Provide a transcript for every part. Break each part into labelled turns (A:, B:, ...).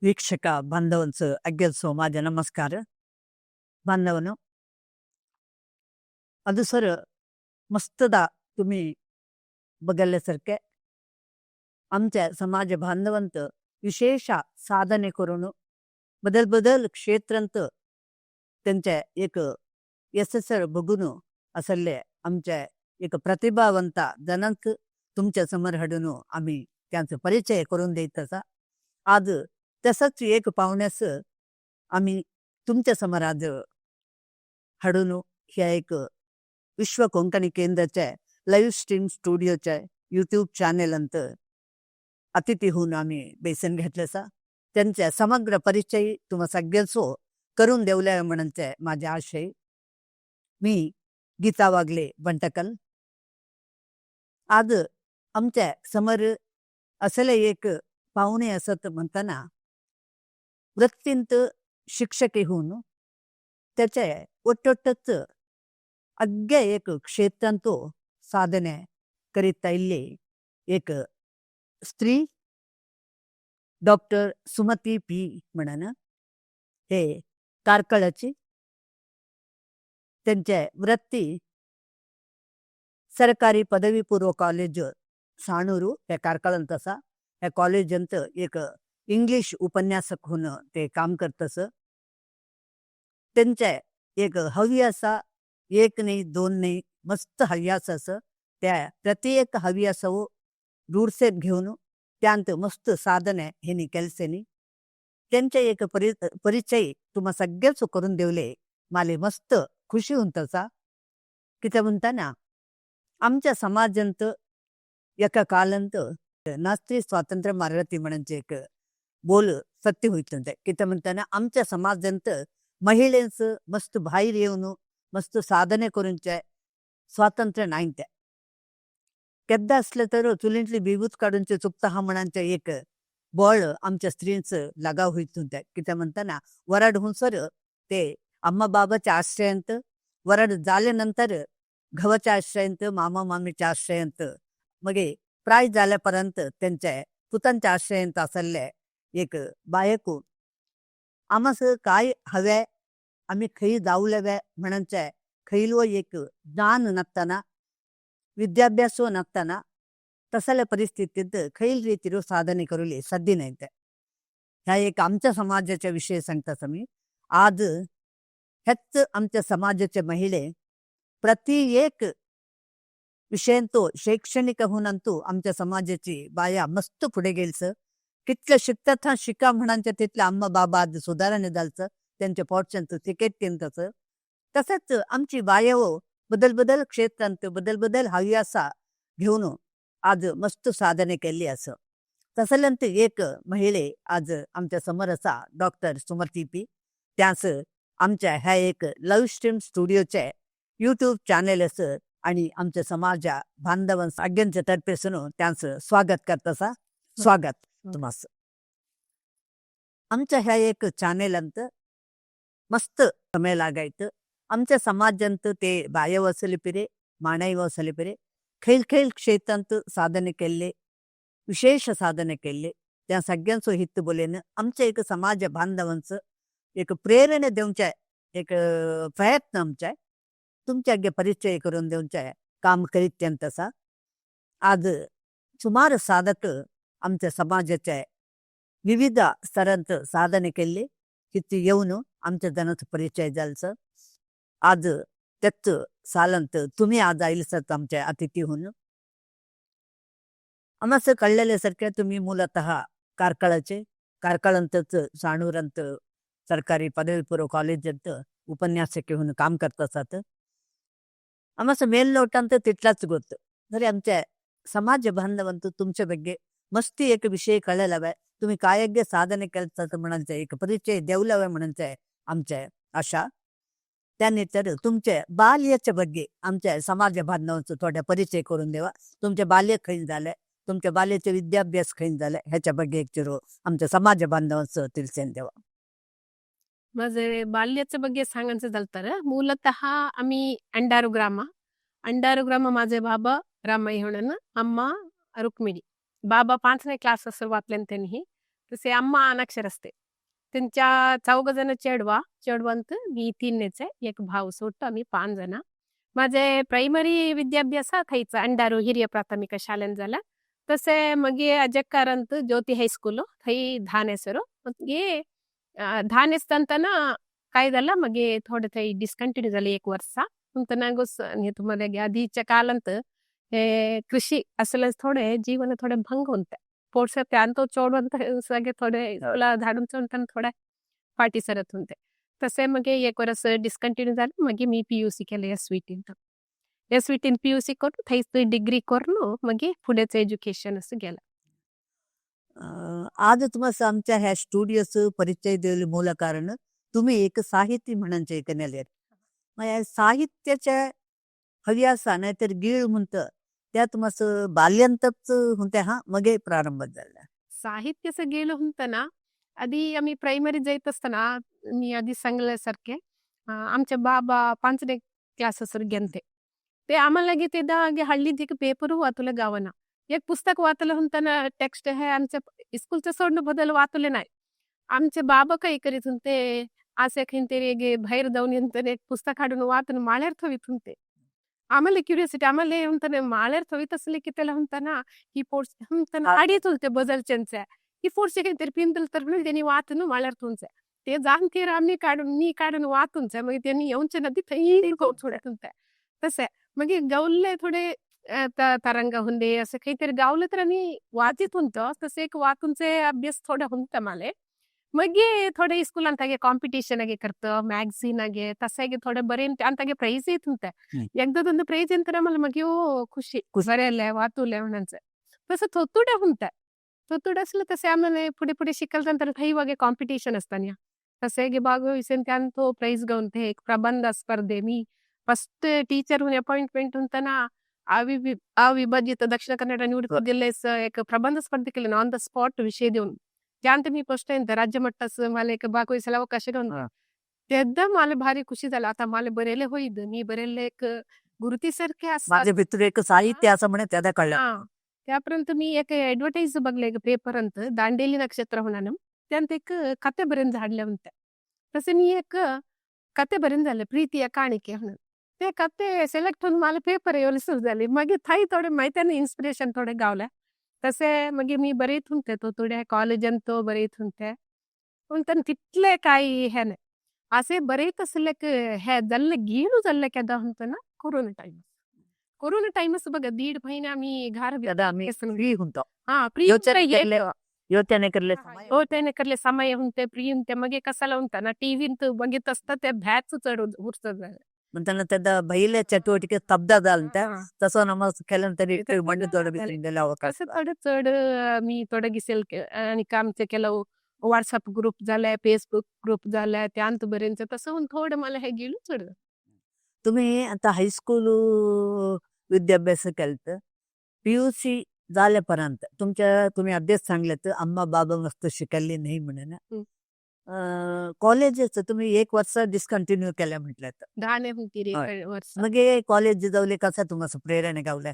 A: वीक्षक बांधवांचं अग्गेलसो माझे नमस्कार. बांधवांनो, ಅದು सर मस्तदा तुम्ही बघितल्यासारखे आमच्या समाज बांधवांत विशेष साधने करून बदल बदल क्षेत्रांत त्यांच्या एक यशस्व बघून असले आमच्या एक प्रतिभावंत जणांक तुमच्या समोर हाडून आम्ही त्यांचा परिचय करून देत असा. आज तसंच एक पाहुण्यास आम्ही तुमच्या समोर आज हाडून ह्या एक विश्व कोंकणी केंद्राच्या लाईव्ह स्ट्रीम स्टुडिओच्या यूट्यूब चॅनेलंत अतिथी होऊन आम्ही बेसन घेतल्याचा त्यांच्या समग्र परिचय तुम्हा सगळ्यांचो करून देवल्या म्हणूनचे माझे आशय. मी गीता वागले, बंटकल. आज आमच्या समोर असले एक पाहुणे असत म्हणताना वृत्तींत शिक्षक होऊन त्याचे ಒಟ್ಟೊಟ್ಟच अग्गे एक क्षेत्रांत साधने करीत आयिल्ली एक स्त्री, डॉक्टर सुमती पी म्हणून. हे कार्कळाची. त्यांचे वृत्ती सरकारी पदवीपूर्व कॉलेज, साणूर हे कार्कळांत आसा. ह्या कॉलेजांत एक इंग्लिश उपन्यासक होऊन ते काम करतस. त्यांचे एक हव्यासा, एक नाही, दोन नाही, मस्त हव्यास असं. त्या प्रत्येक हव्यासावर रूढसेप घेऊन त्यांत मस्त साधने हेनी केलसेनी त्यांचे एक परिचय तुम्हा सगळ्याच करून देवले माले मस्त खुशी होऊन. कित्या म्हणताना आमच्या समाजांत एका कालांत नास्त्री स्वातंत्र्य मारती म्हणजे एक बोल सत्य होईत. कित्या म्हणताना आमच्या समाजांत महिलेंच मस्त बाहेर येऊन मस्त साधने करूनचे स्वातंत्र्य नाही. त्या केद्दा असलं तर चुलींतली बिबूत काढूनचे चुकता हा म्हणांचे एक बळ आमच्या स्त्रींचं लगाव होईत होत्या. कित्या म्हणताना वराड होऊन सर ते अम्मा बाबाच्या आश्रयांत, वराड झाल्यानंतर घवाच्या आश्रयांत, मामा मामीच्या आश्रयांत, मगे प्राय जाल्यापर्यंत त्यांच्या पुतांच्या आश्रयांत असले एक बायको आमास काय हव्या, आम्ही खंय जावले म्हणचे खैलो एक ज्ञान नसताना, विद्याभ्यास नसताना तसल्या परिस्थितीत खैल रीतीरो साधने करूले साध्य नाही ते. ह्या एक आमच्या समाजाच्या विषयी सांगता मी. आज हेच आमच्या समाजाचे महिले प्रति एक विषयांतो शैक्षणिक होऊन आमच्या समाजाची बाया मस्त पुढे गेलस. कितलं शिकतात हा शिका म्हणांच्या तिथल्या आम्हा बाबा आज सुधारणा झालचं, त्यांच्या पोटच्यांचं तिकीट तसं. तसंच आमची बाया बदल बदल क्षेत्रांत बदल बदल हव्यासा घेऊन आज मस्त साधने केली असं. तसल्यांत एक महिले आज आमच्या समोर असा, डॉक्टर सुमती पी. त्याच आमच्या ह्या एक लव्ह स्ट्रीम स्टुडिओचे यूट्यूब चॅनेल असं आणि आमच्या समाजा बांधवां सगळ्यांच्या तर्फे त्यांचं स्वागत करतसा. स्वागत तुम्हास आमच्या ह्या एक चॅनेल. मस्त समय लागायचं आमच्या समाजांत ते बाय वसले पिरे, माणाई वसले पिरे, खैल खैल क्षेत्रांत साधने केल्ले, विशेष साधने केल्ले, त्या सगळ्यांचो हित बोलेन आमच्या एक समाज बांधवांचं एक प्रेरणा दिवच्या एक प्रयत्न आमचा तुमच्या परिचय करून दिवच्या काम करीत तसा. आज सुमार साधक आमच्या समाजाच्या विविध स्तरांत साधने केल्ले हित येऊन आमच्या जनाचा परिचय जालचं. आज त्याच सालांत तुम्ही आज आईलसात आमच्या अतिथी होऊन. आम्हाला कळलेल्यासारख्या तुम्ही मूलतः कारकळाचे, कारकळांतच साणूरांत सरकारी पदवीपूर्व कॉलेजांत उपन्यासक होऊन काम करत. आम्हाला ಮೇಲ್ನೋಟಂತ तितलाच ಗೊತ್ತು. तरी आमच्या समाज बांधवांत तुमच्या ಬಗ್ಗೆ मस्ती एक विषय कळलेला, तुम्ही काय साधने केलं म्हणायचं एक परिचय देवलावे म्हणायचं आमच्या आशा. त्याने तर तुमच्या बाल्याच्या ಬಗ್ಗೆ आमच्या समाज बांधवांचं थोड्या परिचय करून देवा. तुमच्या बाल्य खैन झालं, तुमच्या बाल्याचे विद्याभ्यास खैन झालं, ह्याच्या ಬಗ್ಗೆ एक चिरो आमच्या समाज बांधवांचं तिळसेन देवा.
B: माझे बाल्याच्या ಬಗ್ಗೆ सांगायचं झालं तर ಮೂಲತಃ आम्ही ಅಂಡಾರು ಗ್ರಾಮ. ಅಂಡಾರು ಗ್ರಾಮ. माझे बाबा रामಯ್ಯ होणन, अम्मा रुक्मिणी. बाबा पांचने क्लास असं वाचल्यान त्यांनी. तसे अम्मा अनक्षरस्ते. त्यांच्या 4 जण चेडवा, चेडवंत मी 3नेच आहे. एक भाऊ सोडतो आम्ही 5 जण. माझे प्रायमरी विद्याभ्यास थंयच अंडारू हिरिय प्राथमिक शाळेत झाला. तसे मगे अजक्काರಂत ज्योती हायस्कूल थंय धानेसर मगे धानेस तंतना काय झालं मगे थोडं थंय डिस्कंटिन्यू झालं एक वर्ष. नंतर तुम्हाला आधीच्या कालांत हे कृषी असल्यास थोडे जीवन थोडे भंग होते. पोटसे त्यांतो चोडवंत सगळे थोडे तुला धाडून चोडताना थोड्या पाठी सरत होते. तसे मगे एक वर्ष डिस्कंटिन्यू झालं. मगे मी पीयूसी केलं एसव्हीटीन. एसव्हीटीन पीयूसी करून थंयच डिग्री करून मगे फुडेच एज्युकेशन असं गेलं.
A: आज तुम्हाला आमच्या ह्या स्टुडिओचं परिचय दिले मूल कारण तुम्ही एक साहित्य म्हणून एक नेले. मग या साहित्याच्या हव्यासा नाहीतर गीळ म्हणतं त्या तुम्हाला बाल्यंतच होत्या हा मगे प्रारंभ झाला.
B: साहित्याचं गेलं होतं ना, आधी आम्ही प्रायमरी जायत असताना मी आधी सांगल्यासारखे आमचे बाबा पांचने क्लासेस घेते. ते आम्हाला गे ते हल्ली एक पेपर वाचलं गावाना. एक पुस्तक वाचलं म्हणताना टेक्स्ट हे आमच्या स्कूलचं सोडणं बदल वाचले नाही. आमचे बाबा काही करीत होते असे खंयतरी गे बाहेर जाऊन येऊन एक पुस्तक काढून वाचून माळ्यार थवीत होते. आम्हाला क्युरियोसिटी आम्हाला म्हणताना माळ्यार थवीत असले की त्याला म्हणताना ही पोर्स म्हणताना आडीत होते बदलच्यांच्या ही फोर्स काहीतरी पिंदल तर त्यांनी वाचून माळ्यार तुमच्या ते जाण ते आम्ही काढून मी काढून वाचूनच मग त्यांनी येऊनचे नदी थंय थोडे तसं मग गौले थोडे तरंग हुंदे असं काहीतरी गावलं तर आम्ही वाचित होतो. तसे एक वाचूनचे अभ्यास थोडं होतं मला. मग थोडे स्कूल ಅಂತಾಗೆ ಕಾಂಪಿಟೇಷನ್ ಆಗಿ ಕರ್ತ ಮ್ಯಾಗಝೀನ್ ಆಗಿ ತಸಾಗಿ ಥೋಡೆ ಬರೀ ಅಂತಾಗೆ ಪ್ರೈಸ್ ಇತ್ತಂತೆ. एकदा ಪ್ರೈಸ್ ಅಂತ मला मग ಖುಷಿ बरेले वाचुले म्हणून. तसं थोतुडे हुंते. थोतुडे असलं तसे आम्हाला पुढे पुढे शिकल नंतर थंय कॉम्पिटिशन असताना तसे भागवಹಿಸಿ त्यांतो ಪ್ರೈಸ್ ಗೌಂತೆ एक प्रबंध स्पर्धे मी ಫಸ್ಟ್ ಟೀಚರ್ ಅಪಾಯಿಂಟ್ಮೆಂಟ್ ಅಂತಾನ ಅವಿಭಜಿತ ದಕ್ಷಿಣ ಕನ್ನಡ निवृत्त ಜಿಲ್ಲೆस एक प्रबंध स्पर्धे केले ऑन the spot विषय देऊन. त्यानंतर मी फर्स्ट टाइम राज्य मट्टास मला एक भागवहिसायला अवकाश घेऊन तेद्दा मला भारी खुशी झाला. आता मला बरेले होईद मी बरेले एक गुरुतीसारखे असतात.
A: माझ्या भितर एक साहित्य असं म्हणे त्यादा कळलं.
B: त्यापर्यंत मी एक ऍडव्हर्टाईज बघले एक पेपर अंत दांडेली नक्षत्र म्हणून त्यांत एक कथे बरेन झाडले होते. तसे मी एक कथे बरेन झाले प्रीतिಯ ಕಾಣಿಕೆ म्हणून. ते कथे सिलेक्ट होऊन मला पेपर येवले सुरू झाले. मग थंय थोडे माहिती इन्स्पिरेशन थोडे गावले. तसे मग मी बरेच होते तो थोडे कॉलेज अंतो बरेच होते. पण तिथले काही हे नाही असे बरेच असले हे जल्ले गीणू जल्ले केदा होतं ना कोरोना टाइम. कोरोना टाइमच बघा 1.5 महिने आम्ही घर
A: दादा आम्ही फ्री होतो.
B: हा फ्री
A: योचने करले
B: योचने करले समय होते फ्री होते मग कसाला होता ना टीव्ही बघित असता त्या भॅच चढ उरत
A: म्हणताना त्याचा ಬೈಲೆ ಚಟುವಟಿಕೆ ಸ್ತಬ್ಧ ಅಂತ तसं ನಮ್ಮ ಕೆಲವೊಂದ್ಸರಿ ಮಣ್ಣು ತೊಡಗಿಸಿದ್ದೆಲ್ಲ ಅವಕಾಶ.
B: तसं थोडं चढ मी ತೊಡಗಿಸಲ್ आणि आमचे ಕೆಲವು व्हॉट्सअप ग्रुप झाले फेसबुक ग्रुप झाले त्यांत बरेच तसं थोडं मला हे गेलो चढ.
A: तुम्ही आता हायस्कूल विद्याभ्यास केलं पीयूसी झाल्यापर्यंत तुमच्या तुम्ही अभ्यास सांगले तर अम्मा बाबा मस्त शिकले नाही म्हणून कॉलेजचं तुम्ही एक वर्ष डिस्कंटिन्यू केलं म्हटलं तर.
B: दहाने होती रे वर्ष.
A: मग कॉलेज जावले कसं तुम्हाला प्रेरणा गावल्या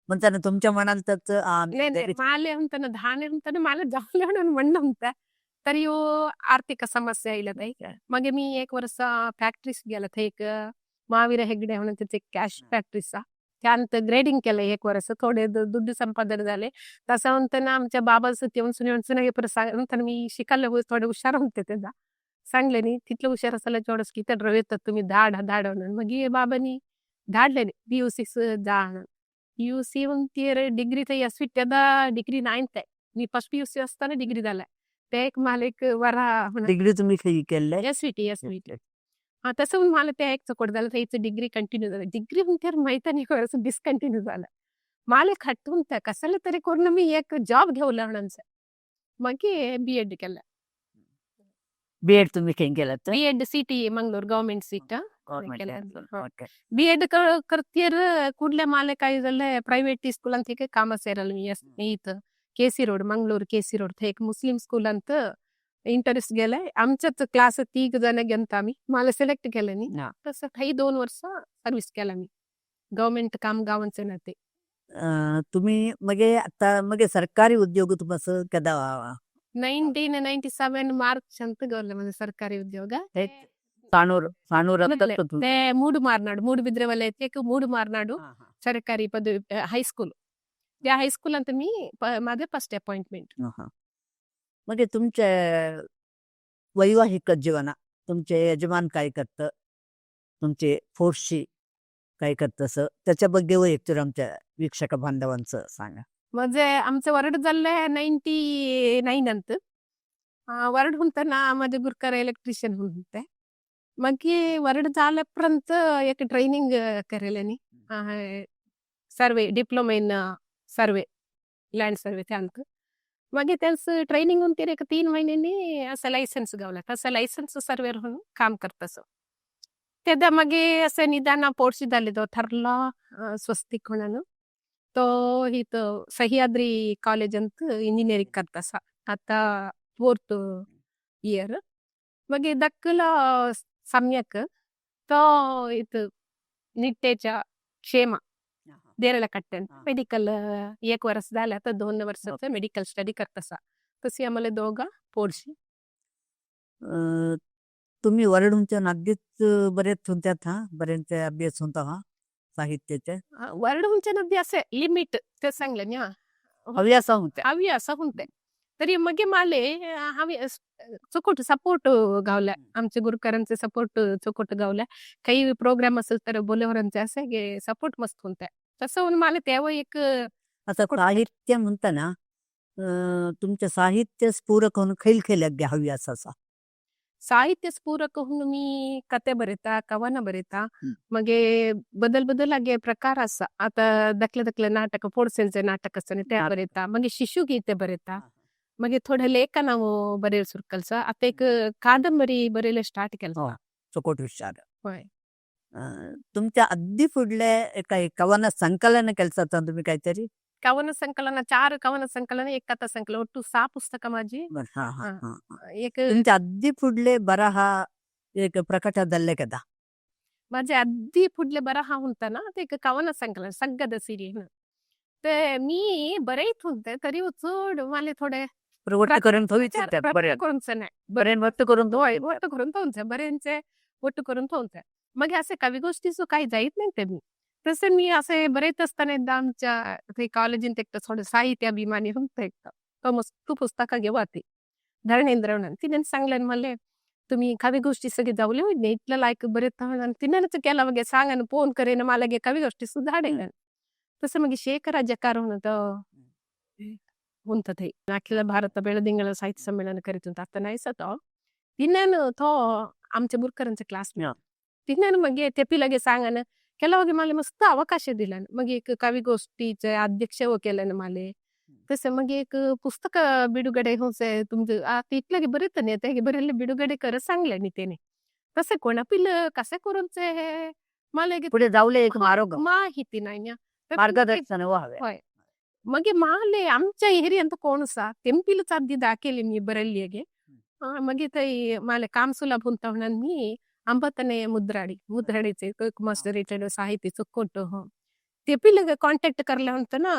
A: म्हणताना तुमच्या मनात
B: नाही माले म्हणताना दहाने म्हणताना मला जावले म्हणून म्हणणं होतं तरी आर्थिक समस्या येईल ताई. मग मी एक वर्ष फॅक्टरीस गेलं एक महावीर हेगडे म्हणून त्याचे कॅश फॅक्टरीचा त्यानंतर ग्रेडिंग केलं एक वर्ष थोडे दुड्डू संपादन झाले. तसं म्हणताना आमच्या बाबाचं ते सुने परत मी शिकायला थोडे हुशार होते त्याचा सांगले नाही तिथलं हुशार असायला तेवढंच की तर येतात तुम्ही धाड धाड म्हणून. मग हे बाबांनी धाडले नाही पीयूसी जा पीयूसी ते डिग्री तर एस त्यादा डिग्री नाईन्थ आहे. मी फर्स्ट पीयूसी असताना डिग्री झालाय ते एक मला एक वरा
A: डिग्री तुम्ही केलं
B: S V T S V T. हा तसं मला ते एक चकोट झालं त्याचं डिग्री कंटिन्यू झालं. डिग्री म्हणते माहिती नाही डिस्कंटिन्यू झालं. मला खटून त्या कशाला तरी करून मी एक जॉब घेवला म्हणून मग बी एड केलं.
A: बी एड तुम्ही काही केलं?
B: B Ed city Mangalore government seat. B Ed करतीर ಕೂಡಲೇ ಮಾಲೆ काय झालं ಪ್ರೈವೇಟ್ ಸ್ಕೂಲ್ ಅಂತ ಈಗ ಕಾಮ ಸೇರಲ್ಲ मी इथं K C road Mangalore K C road एक मुस्लिम स्कूल ಅಂತ इंटरेस्ट गेलाय. आमच्याच क्लास तीग जण गेलता आम्ही मला सिलेक्ट केलं नाही. तसं काही 2 वर्ष सर्व्हिस केला मी गव्हर्नमेंट काम गावांचे ना ते.
A: तुम्ही मगे आता मगे सरकारी उद्योग तुम्हाला कदा
B: 1997 मार्च ಅಂತ ಗೌರ್ಲೆ म्हणजे ಸರ್ಕಾರಿ ಉದ್ಯೋಗ.
A: ಸಾಣೂರು ಸಾಣೂರು ಅಂತ.
B: ಮೊದ್ಲೇ. ते ಮೂಡು ಮಾರ್ನಾಡು, ಮೂಡು ಬಿದ್ರೆ ವಲಯಕ್ಕೆ ಮೂಡು ಮಾರ್ನಾಡು ಸರ್ಕಾರಿ ಪದವಿ ಹೈಸ್ಕೂಲ್. त्या हायस्कूलांत मी माझे फर्स्ट अपॉइंटमेंट.
A: म्हणजे तुमचे वैवाहिक जीवन, तुमचे यजमान काय करतं, तुमचे फोर्शी काय करतं असं त्याच्याबद्दल वैयक्तिक आमच्या वीक्षक बांधवांचं सांगा.
B: म्हणजे आमचं वरड झालं 99 अंत. वरड हुंतना माझे गुरकर इलेक्ट्रिशियन होते. मग वरड झाल्यापर्यंत एक ट्रेनिंग करेल, survey, diploma in survey, land survey त्यांत. मग त्यांचं ट्रेनिंग होऊन एक 3 महिन्यांनी असं लायसन्स गावला, तसं लायसन्स सर्वेर म्हणून काम करतस. तेदा मग असं निदान पोर्शी झाले तो ठरला स्वस्तिक म्हणून तो इथं सह्याद्री कॉलेज ಅಂತ इंजिनिअरिंग करतसा, आता फोर्थ इयर. मग दक्कला सम्यक तो इथं निट्टेच्या क्षेम देरळकट्टे ಅಂತ मेडिकल एक वर्ष झालं, आता 2 वर्षाचं मेडिकल स्टडी करतसा. तशी आम्हाला दोघा पोडशी.
A: तुम्ही वरडूनच्या अगदीच बरेच होत्यात, हा बरेच अभ्यास होता हा साहित्याचे.
B: वरडूनच्या नदी असे लिमिट ते सांगले ना.
A: हव्यास होत्या.
B: हव्यास होते तरी मग माले हवी चोकोट सपोर्ट गावला, आमचे गुरुकरांचे सपोर्ट चोकोट गावला. काही प्रोग्राम असेल तर बोलेवरांचे असे सपोर्ट मस्त होते. तसं होऊन मला तेव्हा एक
A: आता साहित्य म्हणताना तुमच्या साहित्य स्फूरक होऊन खैल खैल हवी असा?
B: साहित्य स्फूरक होऊन मी कತೆ बरेता, कವನ बरेता. मगे बदल बदल आगे प्रकार असा, आता दखले दखले नाटक, पोडसेंचे नाटक असताना ते बरेता. मगे शिशुगीते बरेता. मगे थोडे लेखन ನಾವು ಬರೆಯಲು ಸುರು ಕಲ್ಸ. आता एक कादंबरी बरेले स्टार्ट केलं.
A: चोकोट हुशार.
B: होय.
A: तुमच्या अगदी पुढले काही कवन संकलन केलसा तुम्ही काहीतरी?
B: कवन संकलन, 4 कवन संकलन, एक कथा संकलन, ಒಟ್ಟು 6 पुस्तक माझी.
A: हा हा हा.
B: एक
A: तुमच्या अगदी पुढले बरहा एक प्रकट झाले कदा?
B: माझे अगदी पुढले बरहा होता ना ते एक कवन संकलन सग्गद सिरी. ते मी बरेच होते तरी चड मला थोडे
A: वट्ट करून
B: करूनच नाही
A: बरे वट्ट करून.
B: वट्ट करून थोंचे बरेंचे वट्ट करून थोंचे. मग असे कवी गोष्टीचं काही जाईत नाही ते मी. तसे मी असे बरेच असताना एकदा आमच्या ते कॉलेजीत एकटं थोडं साहित्य अभिमानी होतं एकटं, तो मस्त पुस्तकं घेवा ती धरणेंद्र म्हणून तिने सांगलं मला तुम्ही कवी गोष्टी सगळे जाऊले होय नाही इतलं लायक बरेच. तिनेच केला मग सांगा फोन करेन मला गे कवी गोष्टी सुद्धा हाडेल. तसं मग शेखर जकार म्हणत ಉಂಟದೆ ಅಖಿಲ ಭಾರತ ಬೆಳದಿಂಗಳ ಸಾಹಿತ್ಯ ಸಮ್ಮೇಳನ ಕರಿತುಂಟ आता नाही सतो तिन्यान तो आमच्या बुरकरांचा क्लास. तिन्यान मग तेपी लगे सांगान ಕೆಲವಾಗಿ मला मस्त अवकाश दिला. मग एक कविगोष्ठीचे अध्यक्ष केलं माले. तसं मग एक पुस्तक बिಡುಗಡೆ होसे तुमचं आता इतलं बरेच नाही ते बरेले बिಡುಗಡೆ कर सांगले नी त्याने. तसं कोणापिल कसं करूनचे हे मला
A: पुढे जाऊले एक मार्ग
B: माहिती नाही.
A: मार्गदर्शन व्हावे.
B: होय. मग माले आमच्या एरिया ಅಂತ कोण सा तेंपिल चाद्दी दाखेली मी बरल्लिಗೆ. मग ते माले काम सुलभ होता म्हणून मी अंबतने मुद्राडी मुद्राडीचे मास्टर रिटायर्ड साहित्य चुक्कोट हो ते पिल कॉन्टॅक्ट करले होतं ना.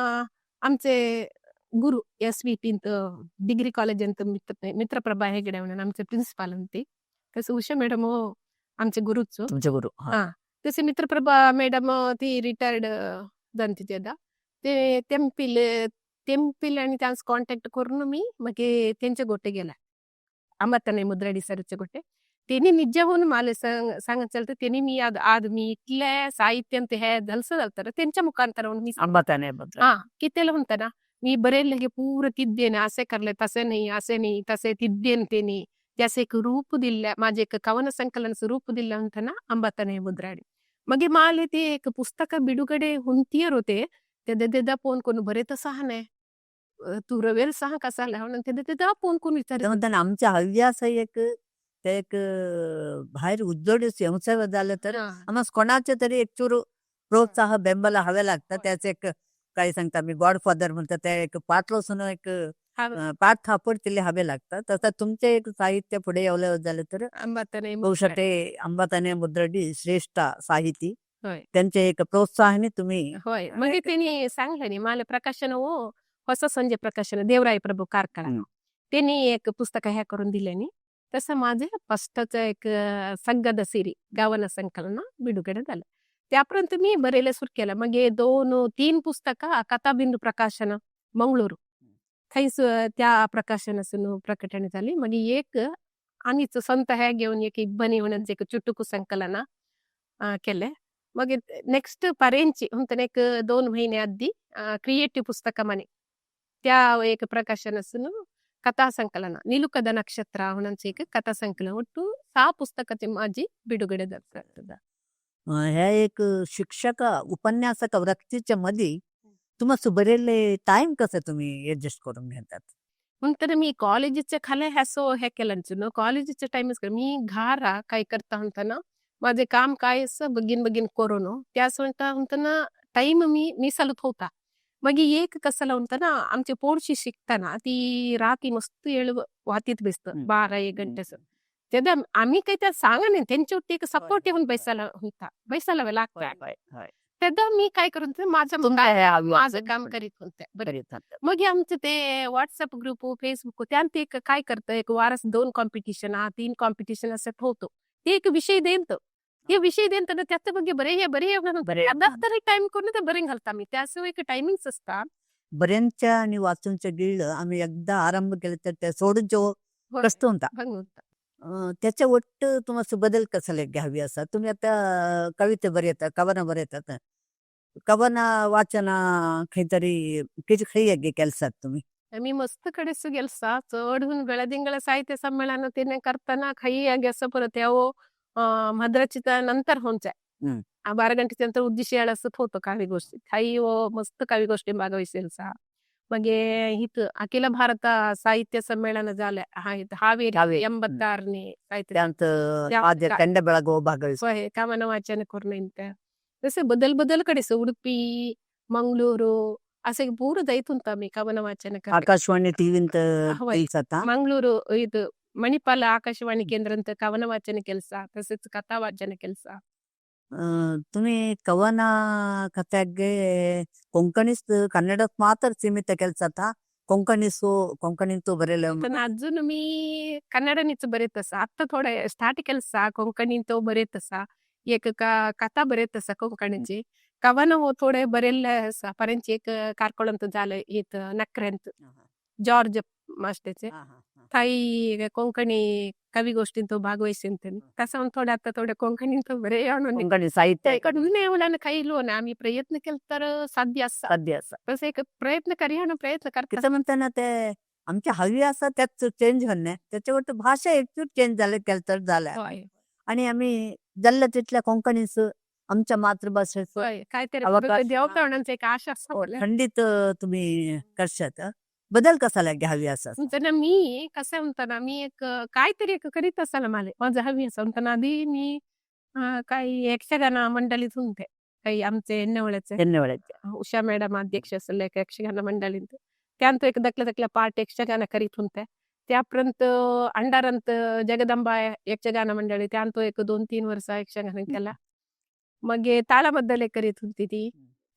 B: आमचे गुरु एस व्ही टींत डिग्री कॉलेज ಅಂತ मित्र मित्रप्रभा हेगडे म्हणून आमचे प्रिन्सिपाल होते. तसं उषा मॅडम आमचे गुरुच.
A: तुमचे गुरु.
B: हा, तसे मित्रप्रभा मॅडम ती रिटायर्ड जाणती तेदा ते तेंपिल तेंपिल आणि त्यांचं कॉन्टॅक्ट करून मी मग त्यांच्या गोटे गेला अंबतने मुद्राडी सरचे गोटे. त्यांनी निजहून मला सांगत चालतं त्यांनी मी आद आद मी इतले साहित्य ಅಂತ हे झलस झालतर त्यांच्या मुखांतर मी
A: अंबाताने.
B: हा कितेला म्हणता ना मी बरेल पूर तिद्देने असे करले तसे नाही असे नाही तसे तिद्देन त्यांनी त्याचे एक रूप दिले माझे एक कवन संकलनचं रूप दिलं म्हणता ना अंबाताने मुद्राडी. मग माले ते एक पुस्तक बिಡುಗಡೆ हुंतियर होते ते देदा फोन कोण बरे तसं नाही तू रवेल सहा कसा आला म्हणून ते देदा फोन कोण विचार.
A: म्हणताना आमच्या हव्यास एक ते एक बाहेर उज्जड व्यवसाय झालं तर आम्हाला कोणाचे तरी एक चूर प्रोत्साह बेंबला हवे लागतं. त्याचे एक काही सांगता मी गॉडफादर म्हणतात त्या एक पाटलोसून एक पाठ थापड तिला हवे लागतात. तसं तुमचे एक साहित्य पुढे येवलं झालं तर बहुशः ते अंबाताने मुद्रडी श्रेष्ठ साहिती त्यांचे एक प्रोत्साहने तुम्ही.
B: होय, मग त्यांनी सांगलं नाही मला प्रकाशन हो ಹೊಸ ಸಂಜೆ ಪ್ರಕಾಶನ ದೇವರಾಯ ಪ್ರಭು ಕಾರ್ಕಳ. त्यांनी एक पुस्तक हे करून दिल्यानी तसं माझे फर्स्टचं एक संगद सिरी गावना संकलन बिಡುगಡೆ झालं. त्यापर्यंत मी बरेले सुरू केलं. मग हे 2-3 पुस्तकं कथाबिंदू प्रकाशन मंगळूर थंयस त्या प्रकाशनासून प्रकटणे झाली. मग एक आम्हीच स्वतः हे घेऊन एक इब्बनी म्हणून एक चुटुकू संकलन केले. मग नेक्स्ट परेंची म्हणताना एक 2 महिने आधी क्रिएटिव्ह पुस्तक मने त्या एक प्रकाशनासून कथा संकलन निलुकದ ನಕ್ಷತ್ರ म्हणून एक कथा संकलन ಒಟ್ಟು 6 पुस्तकाची माझी बिಡುगಡೆ जातात.
A: हे एक शिक्षक उपन्यासक वृत्तीच्या मध्ये तुम्हाला बरेले टाइम कसं तुम्ही ऍडजस्ट करून घेतात?
B: म्हणताना मी कॉलेजीच्या खाली असो हे केलं कॉलेजीच्या टाइमच मी घारा काय करता म्हणताना माझे काम काय असं बगीन बगीन करून त्यास म्हणता म्हणताना टाइम मी मिसालत होता. मग एक कसला म्हणताना आमचे पोरशी शिकताना ती राती मस्त येळ वातीत बसत 12-1 घंटेच. तेदा आम्ही काही त्या सांगा नाही त्यांच्यावरती एक सपोर्ट येऊन बसायला होता बसायला लागतं. तेदा मी काय करून ते माझं माझं काम करीत होते. बरं मग हे आमचे ते व्हॉट्सअप ग्रुप फेसबुक त्यात एक काय करतं एक वारस 2 कॉम्पिटिशन 3 कॉम्पिटिशन असं ठेवतो. ते एक विषय देत ते विषय देत ना त्यात बघ बरे हे बरे तरी टाइम करून ते बरे घालता मी त्याचं एक टायमिंग असता.
A: बऱ्यांच्या आणि वाचूनच्या गिळलं आम्ही एकदा आरंभ केलं तर ते सोडून जो कष्ट होता. त्याच्या ಒಟ್ಟು तुम्हाला बदल कसले घ्यावी असा तुम्ही आता कविते बरयतात कवನ बरयतात कवನ वाचನ खंय किती खंय केलसात तुम्ही?
B: मी मस्त कडेस गेलसा चड ಬೆಳದಿಂಗಳ ಸಾಹಿತ್ಯ ಸಮ್ಮೇಳನ ತಿನ್ನೆ ಕರ್ತಾನ ಕೈ ಗೆಸ परत यावो मद्राचीच्या नंतर होऊन 12 घंटेच्या नंतर उद्दिष्ट असत होतं काही गोष्टी काही मस्त काही गोष्टी भागवशीलसा. मग इथं अखिल भारत साहित्य संमेलन झालं हावेरी 86ನೇ साहित्य
A: ತಂಡ ಭಾಗವಹಿಸ
B: ಕವನ ವಾಚನ करून तसे बदल बदल कडेस उडुपी मंगळूರು असे पूर जायत होता मी कवನ वाचन.
A: आकाशवाणी टीव्हींत
B: ಮಂಗಳೂರು ಇದು ಮಣಿಪಾಲ ಆಕಾಶವಾಣಿ ಕೇಂದ್ರ ಅಂತ ಕವನ ವಾಚನ ಕೆಲಸ तसेच कथा वाचन ಕೆಲಸ.
A: तुम्ही कवನ कथ्यागे कोंकणीच कन्नडात मात्र सीमित ಕೆಲಸ ಕೊಂಕಣಿಸು ಕೊಂಕಣಿಂತೂ ಬರೆಯಲ್ಲ.
B: अजून मी कन्नडनीच बरेत आता थोडं स्टार्ट ಕೆಲಸ ಕೊಂಕಣಿಂತೂ बरेत एक कथा बरेत कोंकणीची कवन थोडे बरेल परेंच एक ಕಾರ್ಕೊಳಂತ झालं इथं नकऱ्यांत जॉर्ज मास्टरचे ताई कोंकणी कवी गोष्टींतो भागवहिसिंत तसं थोडं आता थोडं कोंकणींतो बरे
A: कोंकणी साहित्य
B: मुलांना काही लोन आम्ही प्रयत्न केला तर साध्य असा
A: साध्य असा
B: तसं एक प्रयत्न करूया ना प्रयत्न करता
A: किती म्हणताना ते आमच्या हवी असा त्यात चेंज होणे त्याच्यावर भाषा एक चेंज झालं केलं तर झालं आणि आम्ही जल्ल तिथल्या कोंकणीच आमच्या मातृभाषेचं
B: काहीतरी देवतावणांचं एक आशा
A: खंडित तुम्ही करशात बदल कसाला घ्यावी असा?
B: म्हणताना मी कसं म्हणताना मी एक काहीतरी एक करीत असायला मला माझं हवी असं म्हणताना आधी मी काही यक्षगान मंडळीत होते काही आमचे एन्नवळ्याचे
A: एन्नवळ्याचे
B: उषा मॅडम अध्यक्ष असेल एक यक्षगान मंडळींत त्यांत एक दकल्या दकल्या पार्ट यक्षगान करीत होते. त्यापर्यंत अंडारंत जगदंबा यक्षगान मंडळी त्यांत एक 2-3 वर्ष यक्षगान केला. मग ताಳमದ್ದಲೆ करीत होती ती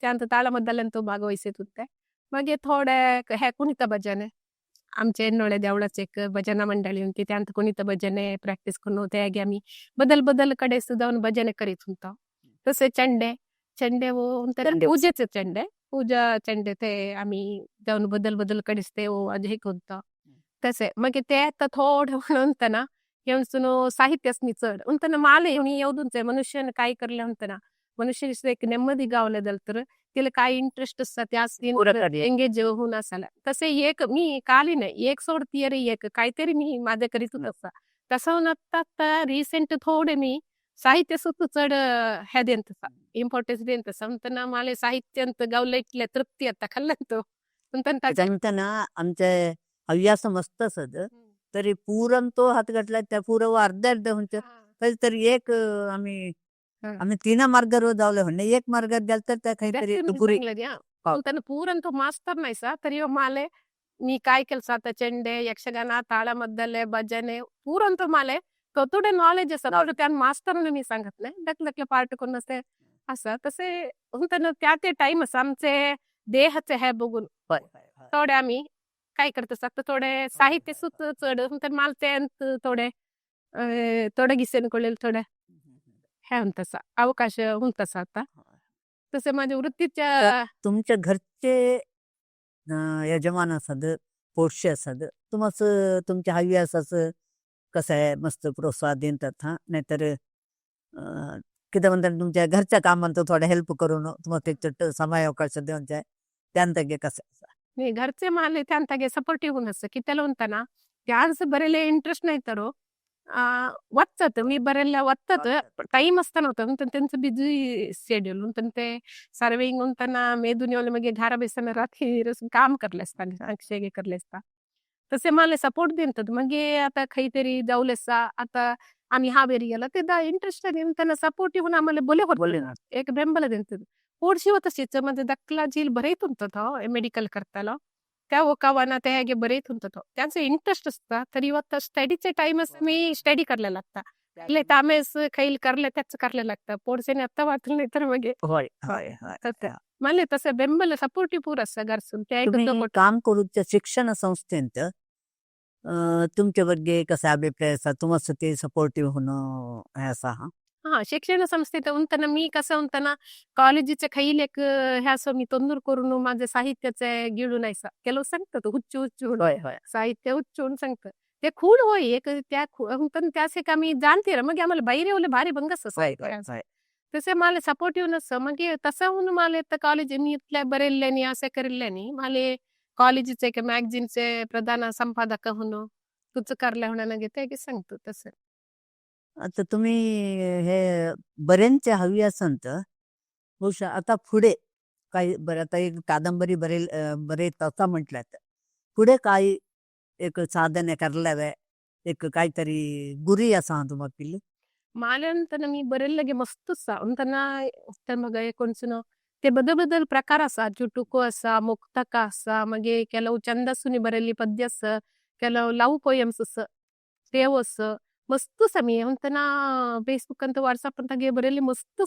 B: त्यांत ताळमद्दल्यांत भागवहिसत होते. मग थोडे हे कुणित भजने आमचे एन्नोळे देवळाचे एक भजना मंडळी होती त्यांत कुणित भजने प्रॅक्टिस करून होते हागे आम्ही बदल बदल कडे जाऊन भजने करीत होतो. तसे चंडे चंडे पूजेचे चंडे पूजा चंडे ते आम्ही जाऊन बदल बदल कडेच ते हे होतो. तसे मग ते आता थोडं म्हणताना येऊन साहित्यच मी चढ म्हणताना मला येऊन येऊन मनुष्यानं काय करलं म्हणताना मनुष्य एक नेమ్మदी गावलं तर तिला काय इंटरेस्ट असतात त्याच एंगेज होऊन असायला तसे एक मी काली नाही एक सोडती अरे एक काहीतरी मी माझ्या करीत होत. तसं आता रिसेंट थोडे मी साहित्य सुद्धा चढ हे देत इम्पॉर्टन्स देत म्हणताना मला साहित्य ಅಂತ गावलं इतल्या तृप्ती आता खाल्लं
A: म्हणताना आमचे हव्यास मस्त असत तरी पुरण तो हात घातला त्या पुरं अर्ध अर्ध म्हणजे तरी एक आम्ही आम्ही तीन मार्गावर जावले म्हणजे एक मार्गात गेल तर त्या काहीतरी पुरी
B: पूरन तो मास्तर नाही सा तरी माले मी काय केलं आता चेंडे यक्षगान ताळमद्दले भजने पूरन तो माले थोडे नॉलेज असं त्या मास्तर मी सांगत नाही दकले पार्ट करून असे असं तसे त्या ते टाइम असं आमचे देहाचे हे बघून थोडे आम्ही काय करतस आता थोडे साहित्य सुद्धा चड तर मला त्यांत थोडे थोडे गिसेन ಕೊಳ್ಳेल थोडे हे उंतसा अवकाश उंतसा आता तसे माझ्या वृत्तीच्या.
A: तुमच्या घरचे यजमान असत, पोटशे असत, तुम्हाचं तुमच्या हव्यासाचं कसं आहे, मस्त प्रोत्साहन देतात हा, नाहीतर किती म्हणतात तुमच्या घरच्या कामांत थोडं हेल्प करून तुम्हाला ते समायावकाश देऊन त्यांतगे कसं आसा?
B: नाही, घरचे माले त्यांतागे सपोर्टिव्ह असं की त्याला म्हणताना त्यांचं बरेले इंटरेस्ट नाही तर वाचतात मी बरेला वाचतात, टाइम असताना होतं पण त्यांचं बिझी शेड्यूल, पण ते सर्वेइंग म्हणताना मेदुनी मग घारा बेसताना रात्री रसून काम करले असताना अक्षय करले असता, तसे मला सपोर्ट देतात. मग आता काहीतरी जाऊलेसा आता आम्ही हावेरी गेला ते दा इंटरेस्ट त्यांना सपोर्टिव्ह आम्हाला बोले
A: बोले
B: होते
A: ना.
B: एक ಬೆಂಬಲ देतात. पोडशी तशीच म्हणजे दक्कला झील बरेच होतं मेडिकल करताला त्या ओकावाना त्या हेगे बरेच होतं, त्यांचं इंटरेस्ट असता तरी आता स्टडीचे टाइमच मी स्टडी करायला लागता तामेस खैल करले त्याच करायला लागतं पोडसेने आता वाचलं नाही तर मग
A: होय होय होय.
B: मला तसं ಬೆಂಬಲ सपोर्टिव्ह पूर असं घरसून त्या एक
A: तुम्ही काम करूच्या शिक्षण संस्थेंत तुमच्या ಬಗ್ಗೆ कसा अभिप्राय असा, तुम्हाला ते सपोर्टिव्ह होणं हे असा हा?
B: हा, शिक्षण संस्थेत उंतना मी कसं उंतना कॉलेजीचे खैल एक हे असं मी तोंदूर करून माझे साहित्याचे गिळून नाहीसा ಕೆಲವು सांगतात हुच्चू हुच्चू
A: होय होय.
B: साहित्य उच्चून सांगतं ते खूण होय एक त्या पण त्यास एक आम्ही जाणते मग आम्हाला बाहेर येवले भारी भंगस
A: होय होय होय.
B: तसे मला सपोर्टिव्ह नसतं मग तसं म्हणून मला तर कॉलेज मी इथल्या बरेल्ल्यानी असं करिल्ल्यानी मला कॉलेजीचे एक मॅगझिनचे प्रधान संपादक म्हणून तुझं करल्या होण्या घेते की सांगतो तसं.
A: आता तुम्ही हे बरेंचे हवी असंत बहुशः आता पुढे काही बरं, आता एक कादंबरी बरेल बरे तसा म्हटलं तर पुढे काही एक साधने करल्यावे एक काहीतरी गुरी असा तुम्हाला?
B: माले मी बरेल लगे मस्तच अंतना तर मग कोणचं ते बदल बदल प्रकार असा चुटुको असा, मुक्तक असा, मगे ಕೆಲವು ಛಂದಸ್ಸುನಿ ಬರೆಯಲ್ಲಿ ಪದ್ಯ ಅಸ, ಕೆಲವು ಲವ್ ಪೋಯಮ್ಸ್ ಅಸ, ತೇವ್ ಅಸ ಮಸ್ತ್ ಸಮಿ ಅಂತನ ಫೇಸ್ಬುಕ್ ಅಂತ ವಾಟ್ಸಪ್ ಅಂತ ಬರೆಯಲ್ಲಿ ಮಸ್ತ್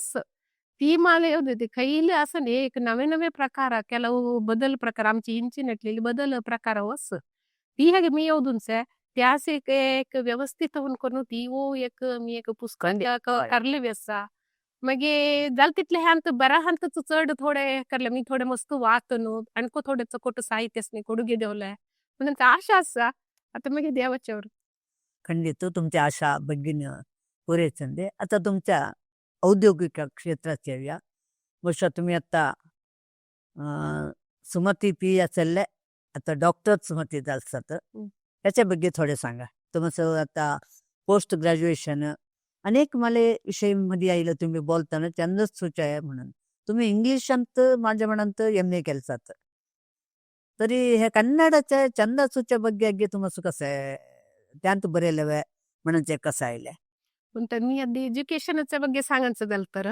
B: ती माले होते खैले असं नाही एक नवे नवे प्रकार ಕೆಲವು बदल प्रकार आमची इंची नटलेली बदल प्रकार असं ती हेगे मी येऊदूनसे त्यास एक एक व्यवस्थित होऊन करून ती वो एक मी एक पुस्तक करले असा मगे जाल तितले हंत बरा हंतच चड थोडे करले मी थोडे मस्त वाचनो आणको थोडे चकोट साहित्यसनी ಕೊಡುಗೆ देवले म्हणून आशा असा आता मगे देवाच्यावर.
A: खंडित तुमच्या आशा भगिनी पुरेसंदे. आता तुमच्या औद्योगिक क्षेत्रात येऊया. बहुशः तुम्ही आता सुमती पी असेल, आता डॉक्टर सुमती असतात, त्याच्याबद्दल थोडे सांगा. तुमचं आता पोस्ट ग्रॅज्युएशन अनेक मला विषयमध्ये यायला तुम्ही बोलताना त्यांनाच सुचाय म्हणून तुम्ही इंग्लिशांत माझ्या मनांत एम ए केलसात, तरी हे कन्नडच्या छंदसूच्या ಬಗ್ಗೆ आगे तुमचं कसं आहे त्यांत बरेलवे म्हणजे कसं आयले?
B: पण तर मी आधी एज्युकेशनच्या ಬಗ್ಗೆ सांगायचं झालं तर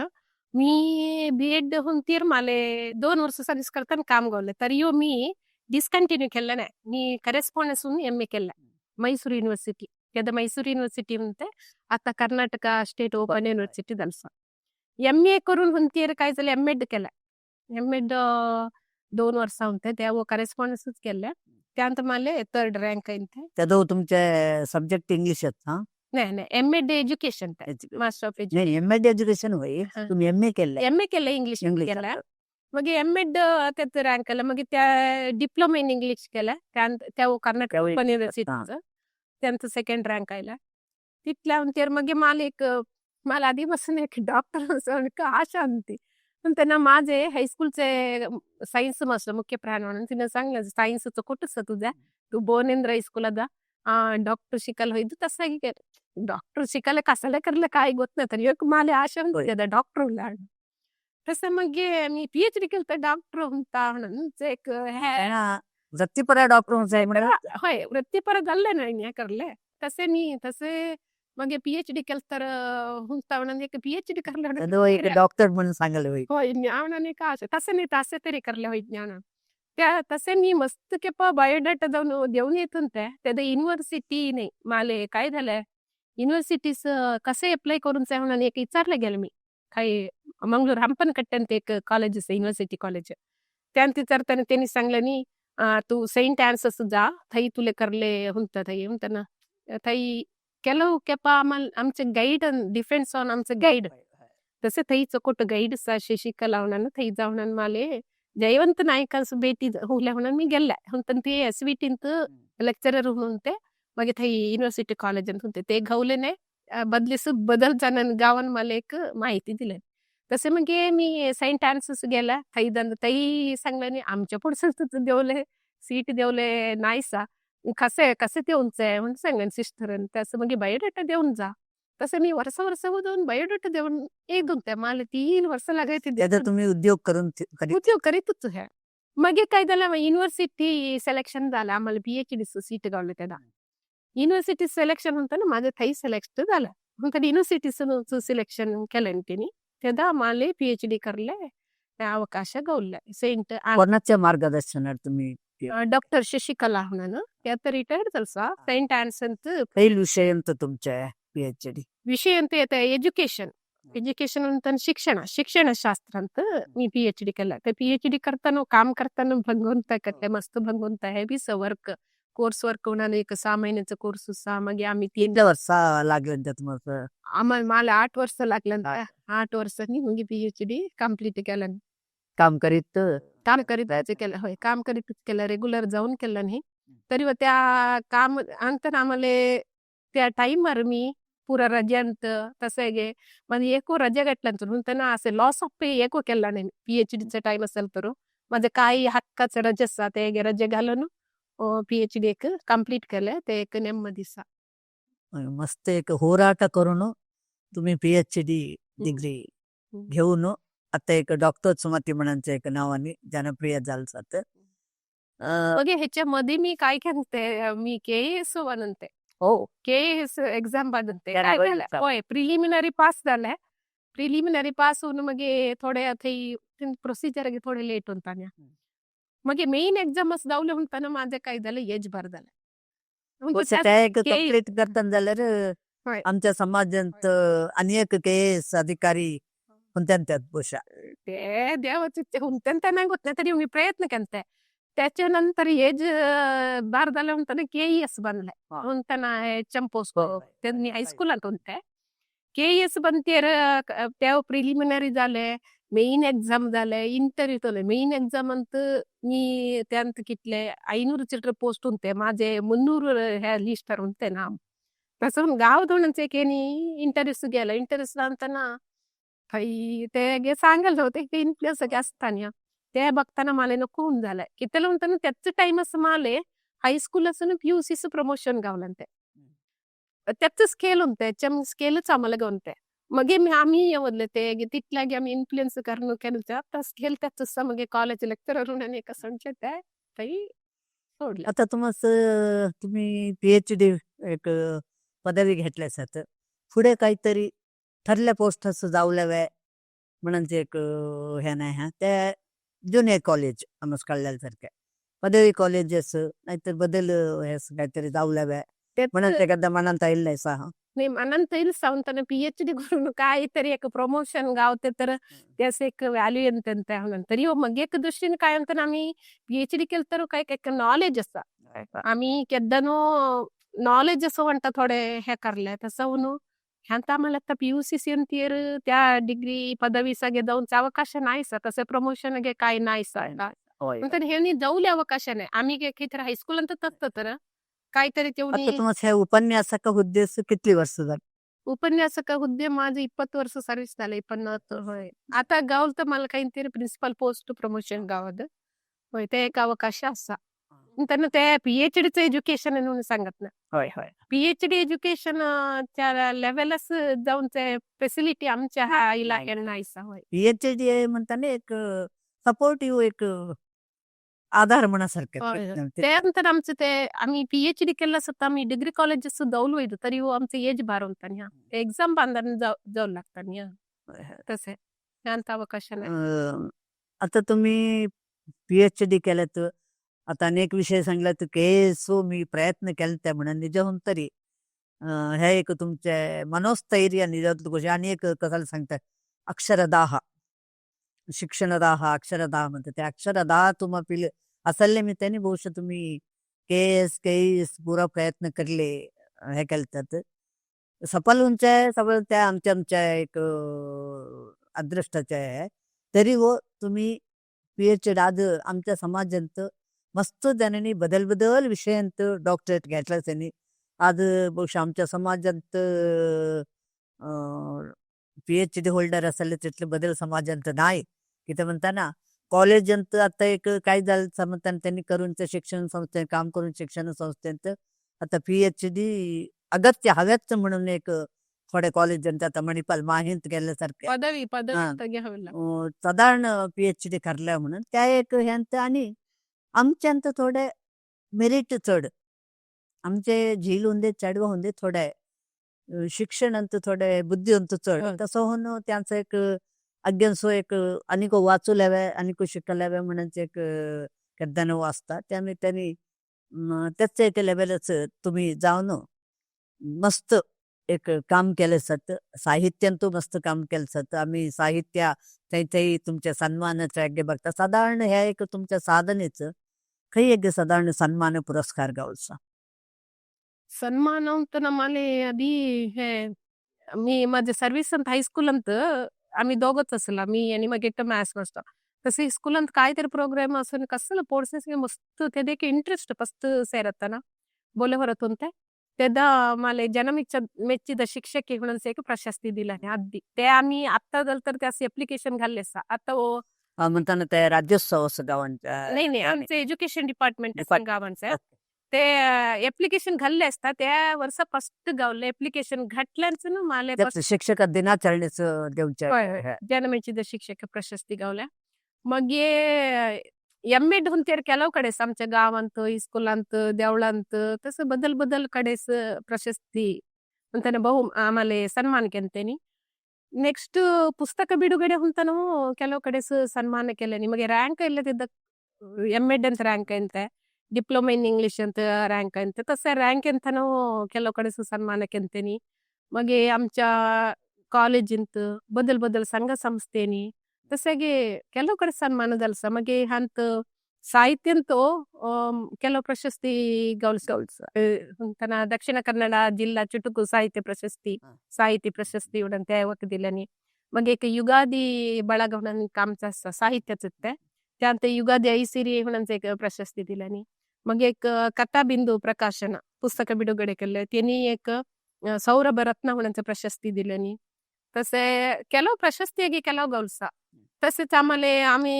B: मी बी एड होऊन तीर माले 2 वर्ष सर्व्हिस करताना काम गावले तरी यो मी डिस्कंटिन्यू केलं नाही, मी करेस्पॉन्डन्स एम ए केलं मैसूर युनिव्हर्सिटी त्याದ मैसूर युनिव्हर्सिटी म्हणते आता कर्नाटक स्टेट ओपन युनिव्हर्सिटी झालं. एम ए करून म्हणतीर काय झालं एम एड केलं, एम एड 2 वर्ष होते त्या करेस्पॉन्डन्सच केलं त्यानंतर मला थर्ड रँक येते.
A: त्यादो तुमचे सब्जेक्ट इंग्लिश हा?
B: नाही नाही, M Ed education, master of education.
A: नाही, एम एड एज्युकेशन होय, तुम्ही एम ए केलं.
B: एम ए केलं इंग्लिश
A: इंग्लिश
B: केलं मग एम एड त्यात रँक आलं, मग त्या डिप्लोमा इन इंग्लिश केलं त्या कर्नाटक ओपन युनिव्हर्सिटीचं त्यांचं सेकंड रँक आयला तिथल्या. तर मग मला एक मला आधीपासून एक डॉक्टर आशा होती, पण त्यांना माझे हायस्कूलचे सायन्स मास्टर मुख्य प्राण म्हणून तिने सांगलं सायन्सचं कुठंच तुझ्या तू बोनेंद्र हायस्कूला जा डॉक्टर शिकायला होईल तसं डॉक्टर शिकायला कसाला करलं काय गोत नाही तर एक मला आशा होती डॉक्टर होला. तसं मग मी पीएचडी केलं तर डॉक्टर होता म्हणून एक
A: वृत्तीपर डॉक्टर
B: होय वृत्तीपर झालं नाही करले तसे मी तसे मग पीएचडी केलं तर हुंता म्हणून एक पीएचडी करलं
A: एक डॉक्टर म्हणून सांगायला होईल.
B: होय ज्ञान का असे तसे नाही तसे तरी करले होय ज्ञान त्या तसे मी मस्त केप बायोडाटा जाऊन देऊन येत होते त्यात युनिव्हर्सिटी नाही माले काय झालंय युनिव्हर्सिटीस कसे अप्लाय करून म्हणून एक विचारलं गेलं मी काही मंगळूर हंपनकट्टे ಅಂತ एक कॉलेज युनिव्हर्सिटी कॉलेज त्यांत विचारताना त्यांनी सांगलं नी तू सेंट आन्सस जा थंय तुले करले हुंता थंय म्हणतना थंय ಕೆಲವು ಕೆಪ ಆಮೇಲೆ आमचे गाईड डिपेंड्स ऑन आमचे गाईड. तसे थंय चकोट गाईड आसा शशिकला म्हणून, थंय जावन माले जयवंत नायकांस भेटी हुल्या म्हणून मी गेल्ले. म्हणटन ते एस वी टींत लेक्चरर म्हणून ते मागीर थंय युनिव्हर्सिटी कॉलेजांत होते ते गावले बदलीस बदल जावन गांवान मला एक माहिती दिली. तसे मागीर मी सेंट आन्सस गेला थंय थंय सांगले न्ही आमच्या पुढचं देवले सीट देवले नायसा कसे कसे देऊनचे म्हणून सांगले सिस्टरान. तसं मागीर बायोडाटा देवन जा. तसे मी वर्ष वर्ष जाऊन बायोडाटा देऊन एक दोन ते मला 3 वर्ष लागायचे.
A: त्याचा तुम्ही उद्योग करून करीत
B: उद्योग करीतच हे. मागीर काय जालें, युनिव्हर्सिटी सिलेक्शन जालें, आम्हाला पीएचडी सीट गावले. तेन्ना युनिव्हर्सिटी सिलेक्शन म्हणतना माझं थंय सिलेक्ट जालें. म्हणटना युनिव्हर्सिटी सिलेक्शन केलें तेणी तेन्ना आम्हाला पीएचडी करले ಅವಕಾಶ गावले सेंट.
A: कोणाच्या मार्गदर्शनात तुम्ही?
B: डॉक्टर शशिकला म्हणून, ते आता रिटायर्ड जाल सेंट आन्स अंत.
A: खंयल विषय अंत तुमच्या पीएचडी?
B: विषय ಅಂತ एज्युकेशन, एज्युकेशन ಅಂತ शिक्षण, शिक्षणशास्त्र ಅಂತ मी पीएचडी केला. ते पीएचडी करताना काम करताना भंगवंत करते, मस्त भंगवंत हेवी वर्क, कोर्स वर्क म्हणून एक 6 महिन्याचा कोर्स आसा. मागीर आम्ही 3
A: कितले वर्सां लागले ते तुम्हाला?
B: आम्हाला मला 8 वर्ष लागले. 8 वर्षांनी मागीर पीएचडी कंप्लीट केलं.
A: काम करीत?
B: काम करीत केलं, होय, काम करीत केलं, रेग्युलर जाऊन केलं नाही तरी त्या काम अंतर आम्हाला त्या टाइमवर मी पुरा रजेंत तसे गे म्हणजे एको रजे घेतल्यानंतर म्हणताना असे लॉस ऑफ पे एको केला नाही. पीएचडीचा टाइम असेल तर माझे काही हक्काचं रजे आसा ते गे रजे घालून पीएचडी एक कंप्लीट केले, ते एक नेमदी दिसा.
A: मस्त एक होराट करून तुम्ही पीएचडी डिग्री घेऊन आता एक डॉक्टर सुमती म्हणांचे एक नावाने जनप्रिय झालं जात.
B: मग ह्याच्यामध्ये मी काय केलते, मी के एस बनते.
A: हो.
B: के एस एक्झाम बनते. काय झालं, होय, प्रिलिमिनरी पास झाले. प्रिलिमिनरी पास होऊन मग थोडे थंय प्रोसिजर थोडे लेट होता. मग मेन एक्झाम जावले म्हणताना माझं काय झालं, एज भर झालं.
A: कंप्लीट करताना जाल्यार आमच्या समाजांत अनेक के एस अधिकारी होत्या ಬಹುಶಃ.
B: ते देवाचे होते नाही होत नाही तरी मी प्रयत्न केलते. त्याच्यानंतर एज बार झालं म्हणताना के एस बनले म्हणताना एच एम पोस्ट त्यांनी हायस्कुलात होते. के एस बनतेर त्या प्रिलिमिनरी झाले, मेन एक्झाम झाले, इंटरव्ह्यू झाले. मेन एक्झाम अंत मी त्यांत कितले 500 चिल्ड्र पोस्ट होते, माझे 300 ह्या लिस्टर होते ना. तसं गाव दोनचे केनी इंटरव्ह्यू गेला. इंटरव्ह्यू अंतना काही ते सांगायला होते ते इन्फ्लुएन्स असताना ते बघताना मला नको होऊन झालंय. कितीला म्हणताना त्याच टाइम असं मला हायस्कूल असं पीयूसीचं प्रमोशन गावलं ते त्याच स्केल होते, स्केलच आम्हाला गावते. मग आम्ही येवले ते तितल्यागे आम्ही इन्फ्लुएन्स करून केलं त्या स्केल त्याच मग कॉलेज लेक्चरर आणि कसं ते काही सोडलं.
A: आता तुम्हाला तुम्ही पीएचडी एक पदवी घेतल्यास पुढे काहीतरी ठरल्या पोस्ट जावल्या म्हणजे एक हे नाही हा त्या ज्युनियर कॉलेज आमच कळल्यासारख्या पदवी कॉलेजेस नाहीतर बदल हे असं काहीतरी जावल्या म्हणून एखादा मनात येईल नाही सहा.
B: नाही, मनात येईल सांगताना पीएचडी करून काहीतरी एक प्रमोशन गावते तर त्यास एक व्हॅल्यू येते म्हणून. तरी मग एक दृष्टीने काय म्हणताना आम्ही पीएचडी केलं तर काय काय नॉलेज असा आम्ही केद्दानो नॉलेज असं म्हणता थोडे हे करले तसं म्हणून ह्यांत आम्हाला आता पीयूसी सी अंतीर त्या डिग्री पदवी सगळे जाऊन अवकाश नाही सा, तसं प्रमोशन गे काय नाही सा. नंतर हे जाऊले अवकाश नाही. आम्ही काहीतरी हायस्कूल अंत तसं तर काहीतरी तेवढी.
A: तुम्हाला उपन्यासक हुद्दे किती वर्ष झाली?
B: उपन्यासक हुद्दे माझं 20 वर्ष सर्व्हिस झालं, 20. होय, आता गाव तर मला काहीतरी प्रिन्सिपल पोस्ट प्रमोशन गावात, होय, ते एक अवकाश असा. त्यांना ते पीएचडीचं एज्युकेशन म्हणून सांगत ना.
A: होय होय.
B: पीएचडी एज्युकेशन त्या लेवलच जाऊन फॅसिलिटी आमच्या ह्या इलाक्यात नाही. होय.
A: पीएचडी म्हणताना एक सपोर्टिव्ह एक आधार म्हणासारखं.
B: त्यानंतर आमचं ते आम्ही पीएचडी केलं सुद्धा आम्ही डिग्री कॉलेजेस जाऊन होईल तरी आमचं एज भार होता एक्झाम बांधून जाऊ लागतात तसे शांत अवकाश नाही.
A: आता तुम्ही पीएचडी केलं तर आता अनेक विषय सांगला तर केसो मी प्रयत्न केला त्या म्हणून निजहून तरी हे एक तुमचे मनोस्थैर्य निजात गोष्टी आणि एक कसाला सांगतात अक्षरदाह, शिक्षणदाह, अक्षरदाह म्हणतात ते अक्षरदाह तुम्हा पिल असले निमित्ताने बहुशः तुम्ही केस केस पुरा प्रयत्न करले हे केलतात सफल होऊनचे सफल त्या आमच्या आमच्या एक अदृष्टाचे आहे. तरी व तुम्ही पीएचडी आज आमच्या समाजांत मस्त जणांनी बदल बदल विषयांत डॉक्टरेट घेतला त्यांनी. आज बहुशः आमच्या समाजात पीएचडी होल्डर असेल तिथले बदल समाजांत नाही. किती म्हणताना कॉलेजांत आता एक काय झालं म्हणताना त्यांनी करून ते शिक्षण संस्थेत काम करून शिक्षण संस्थेत आता पीएचडी अगत्य हव्याच म्हणून एक थोड्या कॉलेजांत आता मणिपाल माहित गेल्यासारखे
B: पदवी पदवी
A: हा.
B: घ्यावी.
A: साधारण पीएचडी करल्या म्हणून त्या एक ह्यांत. आणि आमच्यांत थोडे मेरिट चड आमचे झील हुंदे चेडवा हुंदे थोडे शिक्षण अंत थोडे बुद्धी अंत चड तसं होऊन त्यांचं एक अज्ञानसो एक अनिको वाचू लावे अनिको शिकलावे म्हणून एक केद्दान वाचता त्यामुळे त्यांनी त्याच एक लेवलच तुम्ही जाऊन मस्त एक काम केलं जातं. साहित्यांत मस्त काम केलं जातं. आम्ही साहित्य थंय थंय तुमच्या सन्मानाच्या योग्य बघता साधारण ह्या एक तुमच्या साधनेचं खंय एक साधारण सन्मान पुरस्कार गावचा.
B: सन्मान ಅಂತ ನಮ್ಮಲ್ಲಿ ಅದಿ हे मी माझे सर्व्हिस अंत हायस्कूल अंत आम्ही दोघंच असेल मी आणि मग एक मॅथ्स मास्टर. तसे स्कूलांत काहीतरी प्रोग्राम असून कसलं पोर्सेस मस्त ते इंटरेस्ट फಸ್ಟ್ ಸೇರತ್ತಾನ बोले ಹೊರತುಂತೆ तेदा मला जनमिच्छ ಮೆಚ್ಚಿದ ಶಿಕ್ಷಕಿ म्हणून प्रशस्ती दिला अगदी ते आम्ही आत्ता झालं तर त्यास एप्लिकेशन घालले आता
A: म्हणताना ते राज्योत्सव असं गावांच्या
B: नाही नाही आमचं एज्युकेशन डिपार्टमेंट
A: Department.
B: गावांचं ते एप्लिकेशन घालले असता त्या वर्ष फर्स्ट गावले एप्लिकेशन घातल्याच ना मला
A: त्यात शिक्षक दिनाचरणेचं देवच्या
B: होय, होय. जनमेಚ್ಚಿದ ಶಿಕ್ಷಕ ಪ್ರಶಸ್ತಿ गावल्या. मग हे एम एड हुंतेर ಕೆಲವು ಕಡೆಸ್ आमच्या गावांत इस्कुलांत देवळांत तसं बदल बदल कडेस प्रशस्ती ಅಂತಾನೆ ಬಹು ಆಮೇಲೆ ಸನ್ಮಾನ ಕೆಂತೇನಿ. ನೆಕ್ಸ್ಟ್ ಪುಸ್ತಕ ಬಿಡುಗಡೆ ಹುಂತನೂ ಕೆಲವು ಕಡೆ ಸನ್ಮಾನ ಕೆಲ ನಿಮಗೆ ರ್ಯಾಂಕ್ ಇಲ್ಲದಿದ್ದ ಎಮ್ ಎಡ್ ಅಂತ ರ್ಯಾಂಕ್ ಅಂತೆ ಡಿಪ್ಲೊಮಾ ಇನ್ ಇಂಗ್ಲಿಷ್ ಅಂತ ರ್ಯಾಂಕ್ ಅಂತೆ तसं ರ್ಯಾಂಕ್ ಅಂತನೂ ಕೆಲವು ಕಡೆ ಸನ್ಮಾನ ಕೆಂತೇನಿ. मगे आमच्या कॉलेजींत बदल बदल संघ संस्थेनी तसागे ಕೆಲವು ಕಡೆ ಸನ್ಮಾನ ದಲ್ಸ. मगे ಹಂತ ಸಾಹಿತ್ಯಂತೂ ಕೆಲವು ಪ್ರಶಸ್ತಿ ಗೌಲ್ಸ ತನ್ನ ದಕ್ಷಿಣ ಕನ್ನಡ ಜಿಲ್ಲಾ ಚುಟುಕು ಸಾಹಿತ್ಯ ಪ್ರಶಸ್ತಿ ಸಾಹಿತ್ಯ ಪ್ರಶಸ್ತಿ ಉಡಂತೆ ಒಕ್ಕದಿಲ್ಲನಿ. मगे एक युगादी ಬಳಗ म्हणून कामचा साहित्याचं त्यात युगादी ಐಸಿರಿ म्हणून एक प्रशस्ती दिल्यानी. मग एक कथाबिंदू प्रकाशन पुस्तक बिಡುಗಡೆ केले त्यांनी एक ಸೌರಭ ರತ್ನ म्हणून प्रशस्ती दिल्यानी. तसे ಕೆಲವು ಪ್ರಶಸ್ತಿಯಾಗಿ ಕೆಲವು ಗೌಲ್ಸ. तसेच आम्हाला आम्ही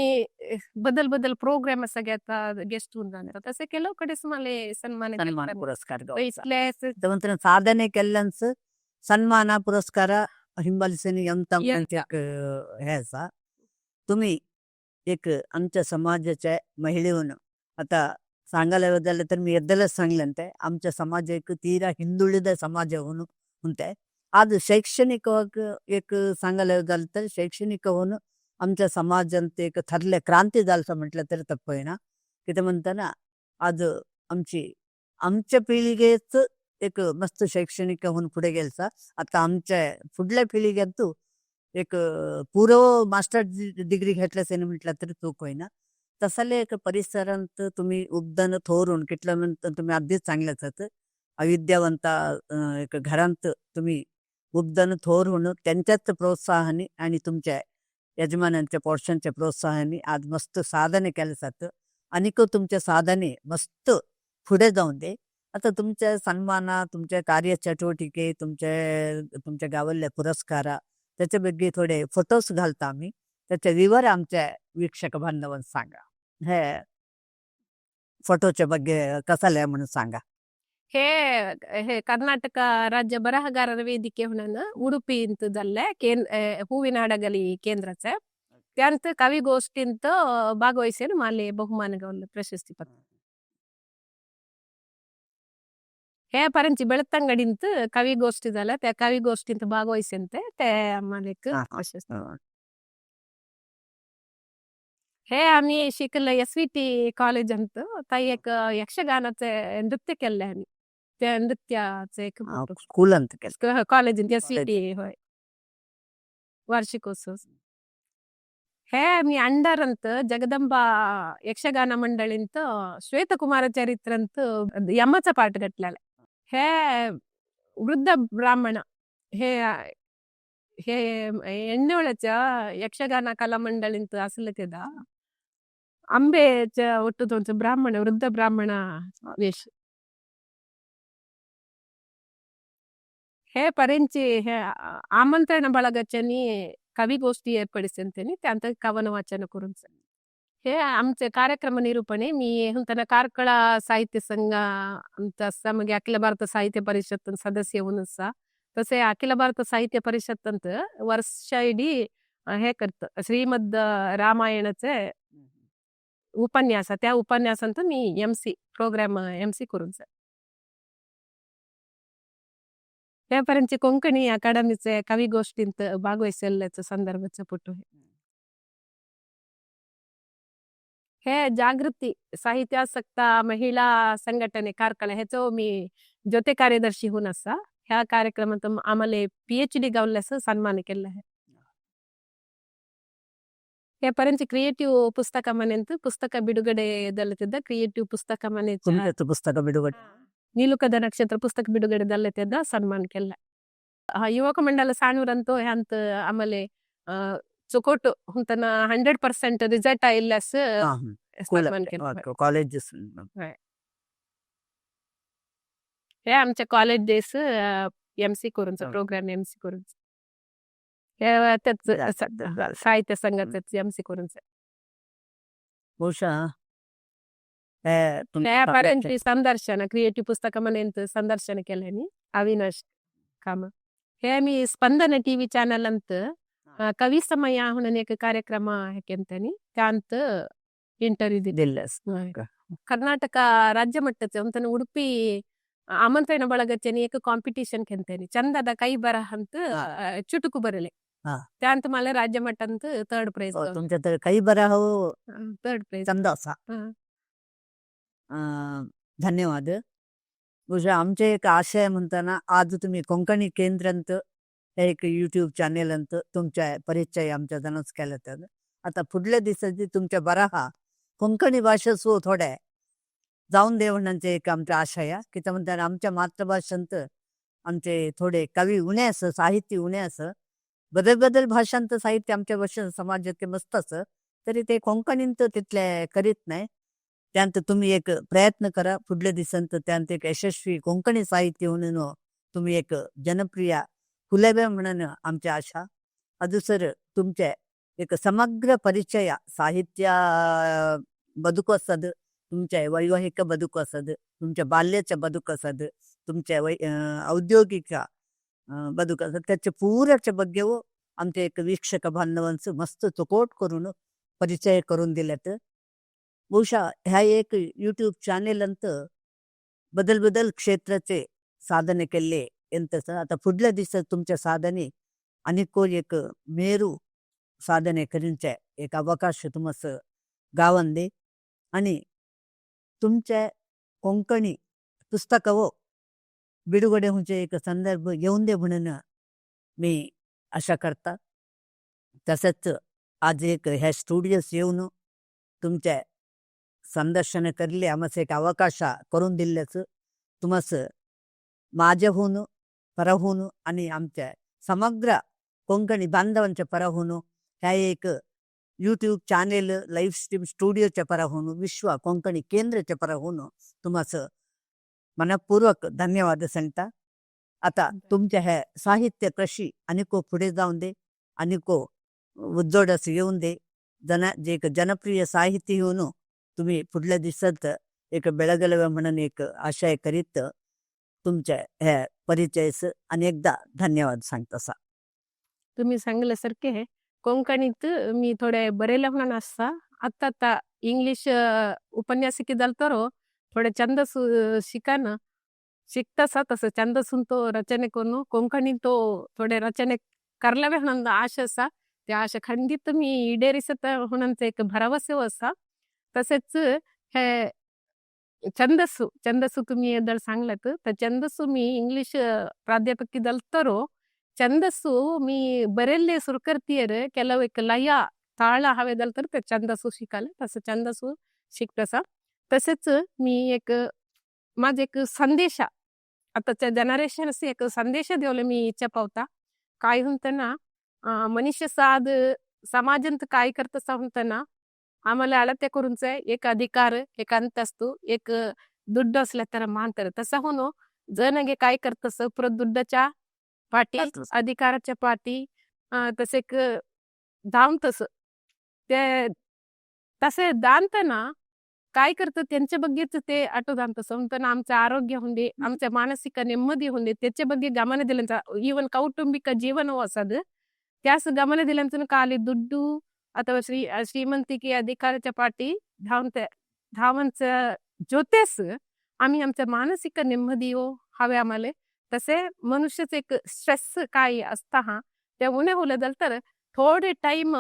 B: बदल बदल प्रोग्राम असा घेता गेस्ट होऊन जाणार तसे ಕೆಲವು ಕಡೆ मला सन्मान
A: ಸನ್ಮಾನ ಪುರಸ್ಕಾರ गावचा.
B: इथले
A: तर साधने केल्ल्यांच सन्मान पुरस्कार हिंबालिसेनी यंत हे असा. तुम्ही एक आमच्या समाजाच्या महिलेहून आता सांगायला झालं तर मी ಎದ್ದಲच सांगलं ते आमच्या समाज एक तीरा हिंदुಳಿದ समाज होऊन आज शैक्षणिक एक सांगायला झालं तर शैक्षणिक होऊन आमच्या समाजांत एक ठरले क्रांती झालं म्हटलं तरी तप्प ना. किती म्हणताना आज आमची आमच्या पिळगेच एक मस्त शैक्षणिक होऊन पुढे गेलसा. आता आमच्या पुढल्या पिळग्यात एक पूर्व मास्टर डिग्री घेतल्यास म्हटलं तरी चूक होईना. तसले एक परिसरांत तुम्ही उबदान थोरून कितलं म्हणता तुम्ही अगदीच चांगल्याच आहात. अविद्यावंत एक घरांत तुम्ही उबदान थोर होणं त्यांच्याच प्रोत्साहाने आणि तुमच्या यजमानांच्या पोर्शनच्या प्रोत्साहाने आज मस्त साधने केलं जातं. आणि तुमच्या साधने मस्त पुढे जाऊन दे. आता तुमच्या सन्माना तुमच्या कार्यचटुवटिके तुमच्या तुमच्या गावातल्या पुरस्कारा त्याच्याबद्दल थोडे फोटोज घालता आम्ही त्याचे विवर आमच्या वीक्षक बांधवांना सांगा. हे फोटोच्या ಬಗ್ಗೆ कसाले म्हणून सांगा.
B: हे हे ಕರ್ನಾಟಕ ರಾಜ್ಯ ಬರಹಗಾರರ ವೇದಿಕೆ ಹುಣನ ಉಡುಪಿ ಇಂತದಲ್ಲೇ ಕೇನ್ ಹೂವಿನ ಹಡಗಲಿ ಕೇಂದ್ರಚ त्यांत ಕವಿಗೋಷ್ಠಿಂತ ಭಾಗವಹಿಸಿ ಮಾಲೆ ಬಹುಮಾನಗಳ ಪ್ರಶಸ್ತಿ ಪತ್ರ. हे ಪರಂಚಿ ಬೆಳ್ತಂಗಡಿಂತ ಕವಿಗೋಷ್ಠಿದಲ್ಲ त्या ಕವಿಗೋಷ್ಠಿಂತ ಭಾಗವಹಿಸಂತೆ ते आम्हाला प्रशस्ती. हे आम्ही शिकले एसव्हीटी कॉलेज ಅಂತ ताई एक यक्षगानाचे नृत्य केले आम्ही त्या नृत्याचे एक
A: स्कूल ಅಂತ केलं
B: कॉलेज एसव्हीटी होय वार्षिकोत्सव. हे मी अंಡाರಂತ जगदंबा यक्षगाನ मंडळींत श्वेतकुमार चरित्रांत यमाचा पाठ घातलेला. हे वृद्ध ब्राह्मण हे हे ಎಣ್ಣೊಳಚ ಯಕ್ಷಗಾನ ಕಲಾ ಮಂಡಳಿಂತ ಅಸಲತೆದ ಅಂಬೆಚ ಒಟ್ಟು ತೋಂಚ ಬ್ರಾಹ್ಮಣ ವೃದ್ಧ ಬ್ರಾಹ್ಮಣ ವೇಷ. हे ಪರೆಂಚಿ हे आमंत्रण ಬಳಗचनी कविगोष्ठी ಏರ್ಪಡಿಸಂತೇನಿ त्यांत कवन वाचन करून. हे आमचे कार्यक्रम निरूपणे मी हुंतना ಕಾರ್ಕಳ ಸಾಹಿತ್ಯ ಸಂಘ ಅಂತ ಅಸ್ಸ, मगे ಅಖಿಲ ಭಾರತ ಸಾಹಿತ್ಯ ಪರಿಷತ್ ಸದಸ್ಯ हुनसा. तसे अखिल भारत साहित्य परिषद ಅಂತ ವರ್ಷ ಇಡೀ हे करत श्रीमದ್ रामायणाचे उपन्यास, त्या उपन्यासांत मी एम.सी. Programme MC. करून. त्यापर्यंतचे कोंकणी अकादमीचे कविगोष्ठींत भागवहिसल्याचं संदर्भाचा फोटो. हे जागृती साहित्यासक्त महिला संघटने ಕಾರ್ಕಳ ह्याचो मी ಜೊತೆ ಕಾರ್ಯದರ್ಶಿ हुन आसा. ह्या कार्यक्रमात आम्हाला पीएचडी गावल्यास सन्मान केला आहे. हे पर्यंत क्रिएटिव्ह ಪುಸ್ತಕ ಮನೆ ಅಂತ ಪುಸ್ತಕ ಬಿಡುಗಡೆ ದಲ್ಲತಿದ್ದ ಕ್ರಿಯೇಟಿವ್ ಪುಸ್ತಕ ಮನೆ
A: तुमचं पुस्तक ಬಿಡುಗಡೆ.
B: ನೀಲುಕದ ನಕ್ಷತ್ರ ಪುಸ್ತಕ ಬಿಡುಗಡೆ ದಲ್ಲತಿದ್ದ ಸನ್ಮಾನ ಕೆಲ್ಲ. ಯುವಕ ಮಂಡಲ ಸಾಣೂರಂತೂ ಅಂತ ಆಮೇಲೆ ಚೊಕೋಟು ಹುಂತನ 100% ರಿಸಲ್ಟ್ ಇಲ್ಲಸ್ ಸನ್ಮಾನ ಕೆಲ್ಲ.
A: कॉलेजेस.
B: हे आमच्या कॉलेज डेज एम.सी. करूनचा प्रोग्राम एम.सी. करूनचा. हे त्याच साहित्य संघाचं एम.सी. करूनचा.
A: ಬಹುಶಃ हे
B: त्या पर्यंत ಸಂದರ್ಶನ ಕ್ರಿಯೇಟಿವ್ ಪುಸ್ತಕ ಮನೆ ಸಂದರ್ಶನ केल्यानी ಅವಿನಾಶ್ ಕಾಮ. हे मी स्पंदನ ಟಿವಿ ಚಾನಲ್ ಅಂತ ಕವಿ ಸಮಯ म्हणून एक ಕಾರ್ಯಕ್ರಮ हेकेंतानी त्यांत इंटरव्यू दिले.
A: दिल्ल्यास.
B: कर्नाटಕ ರಾಜ್ಯ ಮಟ್ಟದ ಅಂತಾನೆ ಉಡುಪಿ ಆಮಂತ್ರಣ ಬಳಗಚ್ಚನಿ एक ಕಾಂಪಿಟಿಷನ್ ಕೆಂತೇನಿ ಚಂದದ ಕೈ ಬರಹ ಅಂತ ಚುಟುಕು ಬರಲೆ. त्यांत मला राज्य मट्टांत थर्ड प्राइज.
A: तुमच्या तर काही बरं हो.
B: Third prize.
A: चंद असा. धन्यवाद. ಬಹುಶಃ आमचे एक आशय म्हणताना आज तुम्ही कोंकणी केंद्र ಅಂತ एक यूट्यूब चॅनेल ಅಂತ तुमच्या परिचय आमच्या जणांच केला. तर आता पुढल्या दिवसाची तुमच्या बराहा कोंकणी भाषा सो थोड्या जाऊन दे म्हणण्याचे एक आमचा आशय आहे की म्हणताना आमच्या मातृभाषांत आमचे थोडे कवी उणे असं, साहित्य उणे असं, बदल बदल भाषांत साहित्य आमच्या भाषा समाजात मस्त असं, तरी ते कोंकणींत तिथले करीत नाही. त्यांत तुम्ही एक प्रयत्न करा पुढल्या दिवसांत त्यांत एक यशस्वी कोंकणी साहित्य म्हणून तुम्ही एक जनप्रिय फुलावे म्हणून आमच्या आशा. ಅದು सर तुमचे एक समग्र परिचय साहित्य बदुकू असद, तुमच्या वैवाहिक बदुकू असद, तुमच्या बाल्याच्या बदुक असद, तुमच्या वै औद्योगिक बदुक असद, त्याच्या पुराच्या बग्गेव आमचे एक वीक्षक बांधवांचं मस्त चोकोट करून परिचय करून दिल्यात. ಬಹುಶಃ ह्या एक यूट्यूब चॅनेल अंत बदल बदल क्षेत्राचे साधने केले ಎಂತಸ आता पुढल्या दिवसात तुमच्या साधने आणि को एक मेरू साधने करींचे एक अवकाश तुमस गावंदे आणि तुमच्या कोंकणी पुस्तकवो बिಡುगಡೆ होचे एक संदर्भ येऊन दे म्हणून मी आशा करता. तसंच आज एक ह्या स्टुडिओस येऊन तुमच्या संदर्शन करले आमचं एक अवकाश करून दिल्याचं तुम्हास माझ्याहून परहून आणि आमच्या समग्र कोंकणी बांधवांच्या परहून ह्या एक यूट्यूब चॅनेल लाईव्ह स्ट्रीम स्टुडिओच्या परहून विश्व कोंकणी केंद्राच्या परहून तुम्हास मनपूर्वक धन्यवाद सांगता. आता तुमच्या ह्या साहित्य कृषी अनेको पुढे जाऊन दे, अनेको उज्जोडस येऊन दे, जे एक जनप्रिय साहित्य येऊन तुम्ही पुढल्या दिवसात एक बेळगलवे म्हणून एक आशय करीत तुमच्या ह्या परिचयस अनेकदा धन्यवाद सांगतसा.
B: तुम्ही सांगल्यासारखे कोंकणीत मी थोडे बरेले म्हणून आसता. आत्ता आता इंग्लिश उपन्यासिकी जाल तर थोडे छंद शिकाना शिकतासा, तसं छंदसून तो रचने करून कोंकणी तो थोडे रचने करलावे म्हणून आशा आसा. त्या आशा खंडित मी ಈಡೇರಿಸತ म्हणून एक भरवसे आसा. तसेच हे छंदस्सु छंदस्सु तुम्ही एदळ सांगलात तर छंदस्सु मी इंग्लिश प्राध्यापकी जाल तर छंदस्सु मी बरेल्ले सुरू करतीयर ಕೆಲವು एक लಯ ताळ हवे झालं तर ते छंदासू शिकायला तसं छंदासू शिकतसा. तसेच मी एक माझे एक संदेश आताच्या जनरेशन एक संदेश देवले मी इच्छा पावता. काय म्हणताना मनुष्य साध समाजंत काय करतसा म्हणताना आम्हाला अळते करूनच एक अधिकार, एक अंतस्तू, एक दुड्ड असल्या तर मानतर. तसं होणं जनगे काय करतस पुरं दुड्डाच्या पाठी, अधिकाराच्या पाठी तसे एक धावतस ते तसे दानतना काय करतं त्यांच्या बग्गेच ते आटो दानतस म्हणताना आमचं आरोग्य होऊन, आमच्या मानसिक ನೆಮ್ಮದಿ होऊन त्याच्या ಬಗ್ಗೆ ಗಮನ ದಿಲ್ಲಂತ. ಈವನ್ ಕೌಟುಂಬಿಕ ಜೀವನವೂ असद त्यास ಗಮನ ದಿಲ್ಲಂತ ಖಾಲಿ ದುಡ್ಡು ಅಥವಾ ಶ್ರೀಮಂತಿಕೆ अधिकाराच्या पाठी धावंत धावांच जोतेस आम्ही आमच्या मानसिक ನೆಮ್ಮದಿ हवे आम्हाला. तसे मनुष्याचं एक स्ट्रेस काय असता हा ते उणे होलं झालं तर थोडे टाइम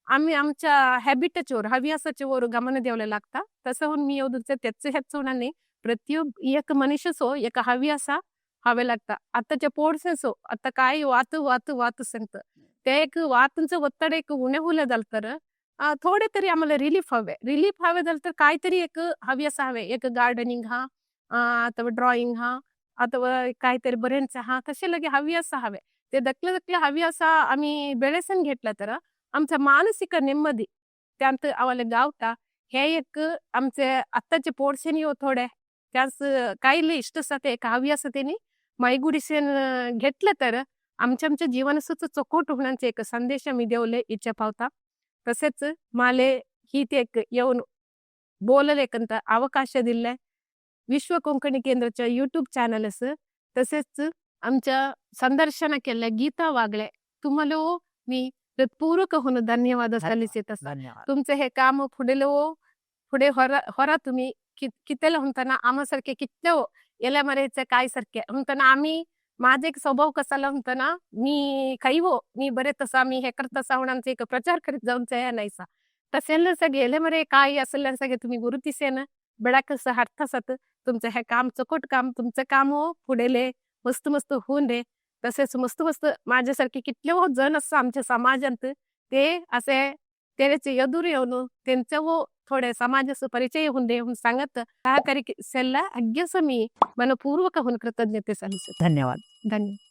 B: आम्ही आमच्या हॅबिटच्या वर हव्यासाच्या वर गमन द्यावं लागता. तसं होऊन मी एवढं त्याचं ह्याच होणार नाही. प्रत्येक एक मनुष्यसो एक हव्यासा हवे लागता. आताच्या पोडसेसो आता काय वात वात वात संत ते एक वातंचं ಒತ್ತಡ एक उणे होलं झालं तर थोडे तरी आम्हाला रिलीफ हवे. रिलीफ हवे झालं तर काहीतरी एक हव्यास हवे, एक गार्डनिंग हा ಅಥವಾ ड्रॉइंग हा ಅಥವಾ काहीतरी बरेच हा तसे लगे हव्यास हवे. ते दखले दखले हव्यास आम्ही बेळेसन घेतला तर आमचा मानसिक ನೆಮ್ಮದಿ त्यांत आम्हाला गावता. हे एक आमचे आत्ताचे पोर्शन येऊ थोडे त्यास काहीले इष्ट ते एक हव्यास त्यांनी मैगुडिसेन घेतलं तर आमच्या आमच्या जीवनाचं चोखोट होण्याचे एक संदेश मी देवले इच्छा पावता. तसेच माले ही ते एक येऊन बोललेकंत ಅವಕಾಶ दिले विश्व कोंकणी केंद्राच्या यूट्यूब चॅनलस, तसेच आमच्या संदर्शन केल्या गीता वागळे तुम्हाला मी हृत्पूर्वक होऊन धन्यवाद सಲ್ಲಿಸಿत.
A: धन्यवाद.
B: तुमचं हे काम पुढे पुढे ಹೊರ ಹೊರ तुम्ही कितेला म्हणताना आम्हासारखे कितले एल्या मरेचे काय सारखे म्हणताना आम्ही माझे एक स्वभाव कसाला म्हणताना मी खाईवो मी बरे तसा मी हे करत तसा म्हणून एक प्रचार करीत जाऊन नाहीसा. तसेल सगळे एले मरे काय असेल सगळे तुम्ही गुरुतिसेन बेडाकस अर्थासत तुमचं हे काम चकोट काम तुमचं काम हो पुढेले मस्त मस्त होऊन दे. तसेच मस्त मस्त माझ्यासारखे कितले हो जण असं आमच्या समाजात ते असे त्याचे यदूर येऊन त्यांचं हो थोडे समाजाचं परिचय होऊन दे म्हणून सांगत सहकारी सेल्ला अग्यस मी मनपूर्वक होऊन कृतज्ञते सಲ್ಲಿಸುತ್ತೆ.
A: धन्यवाद.
B: धन्यवाद.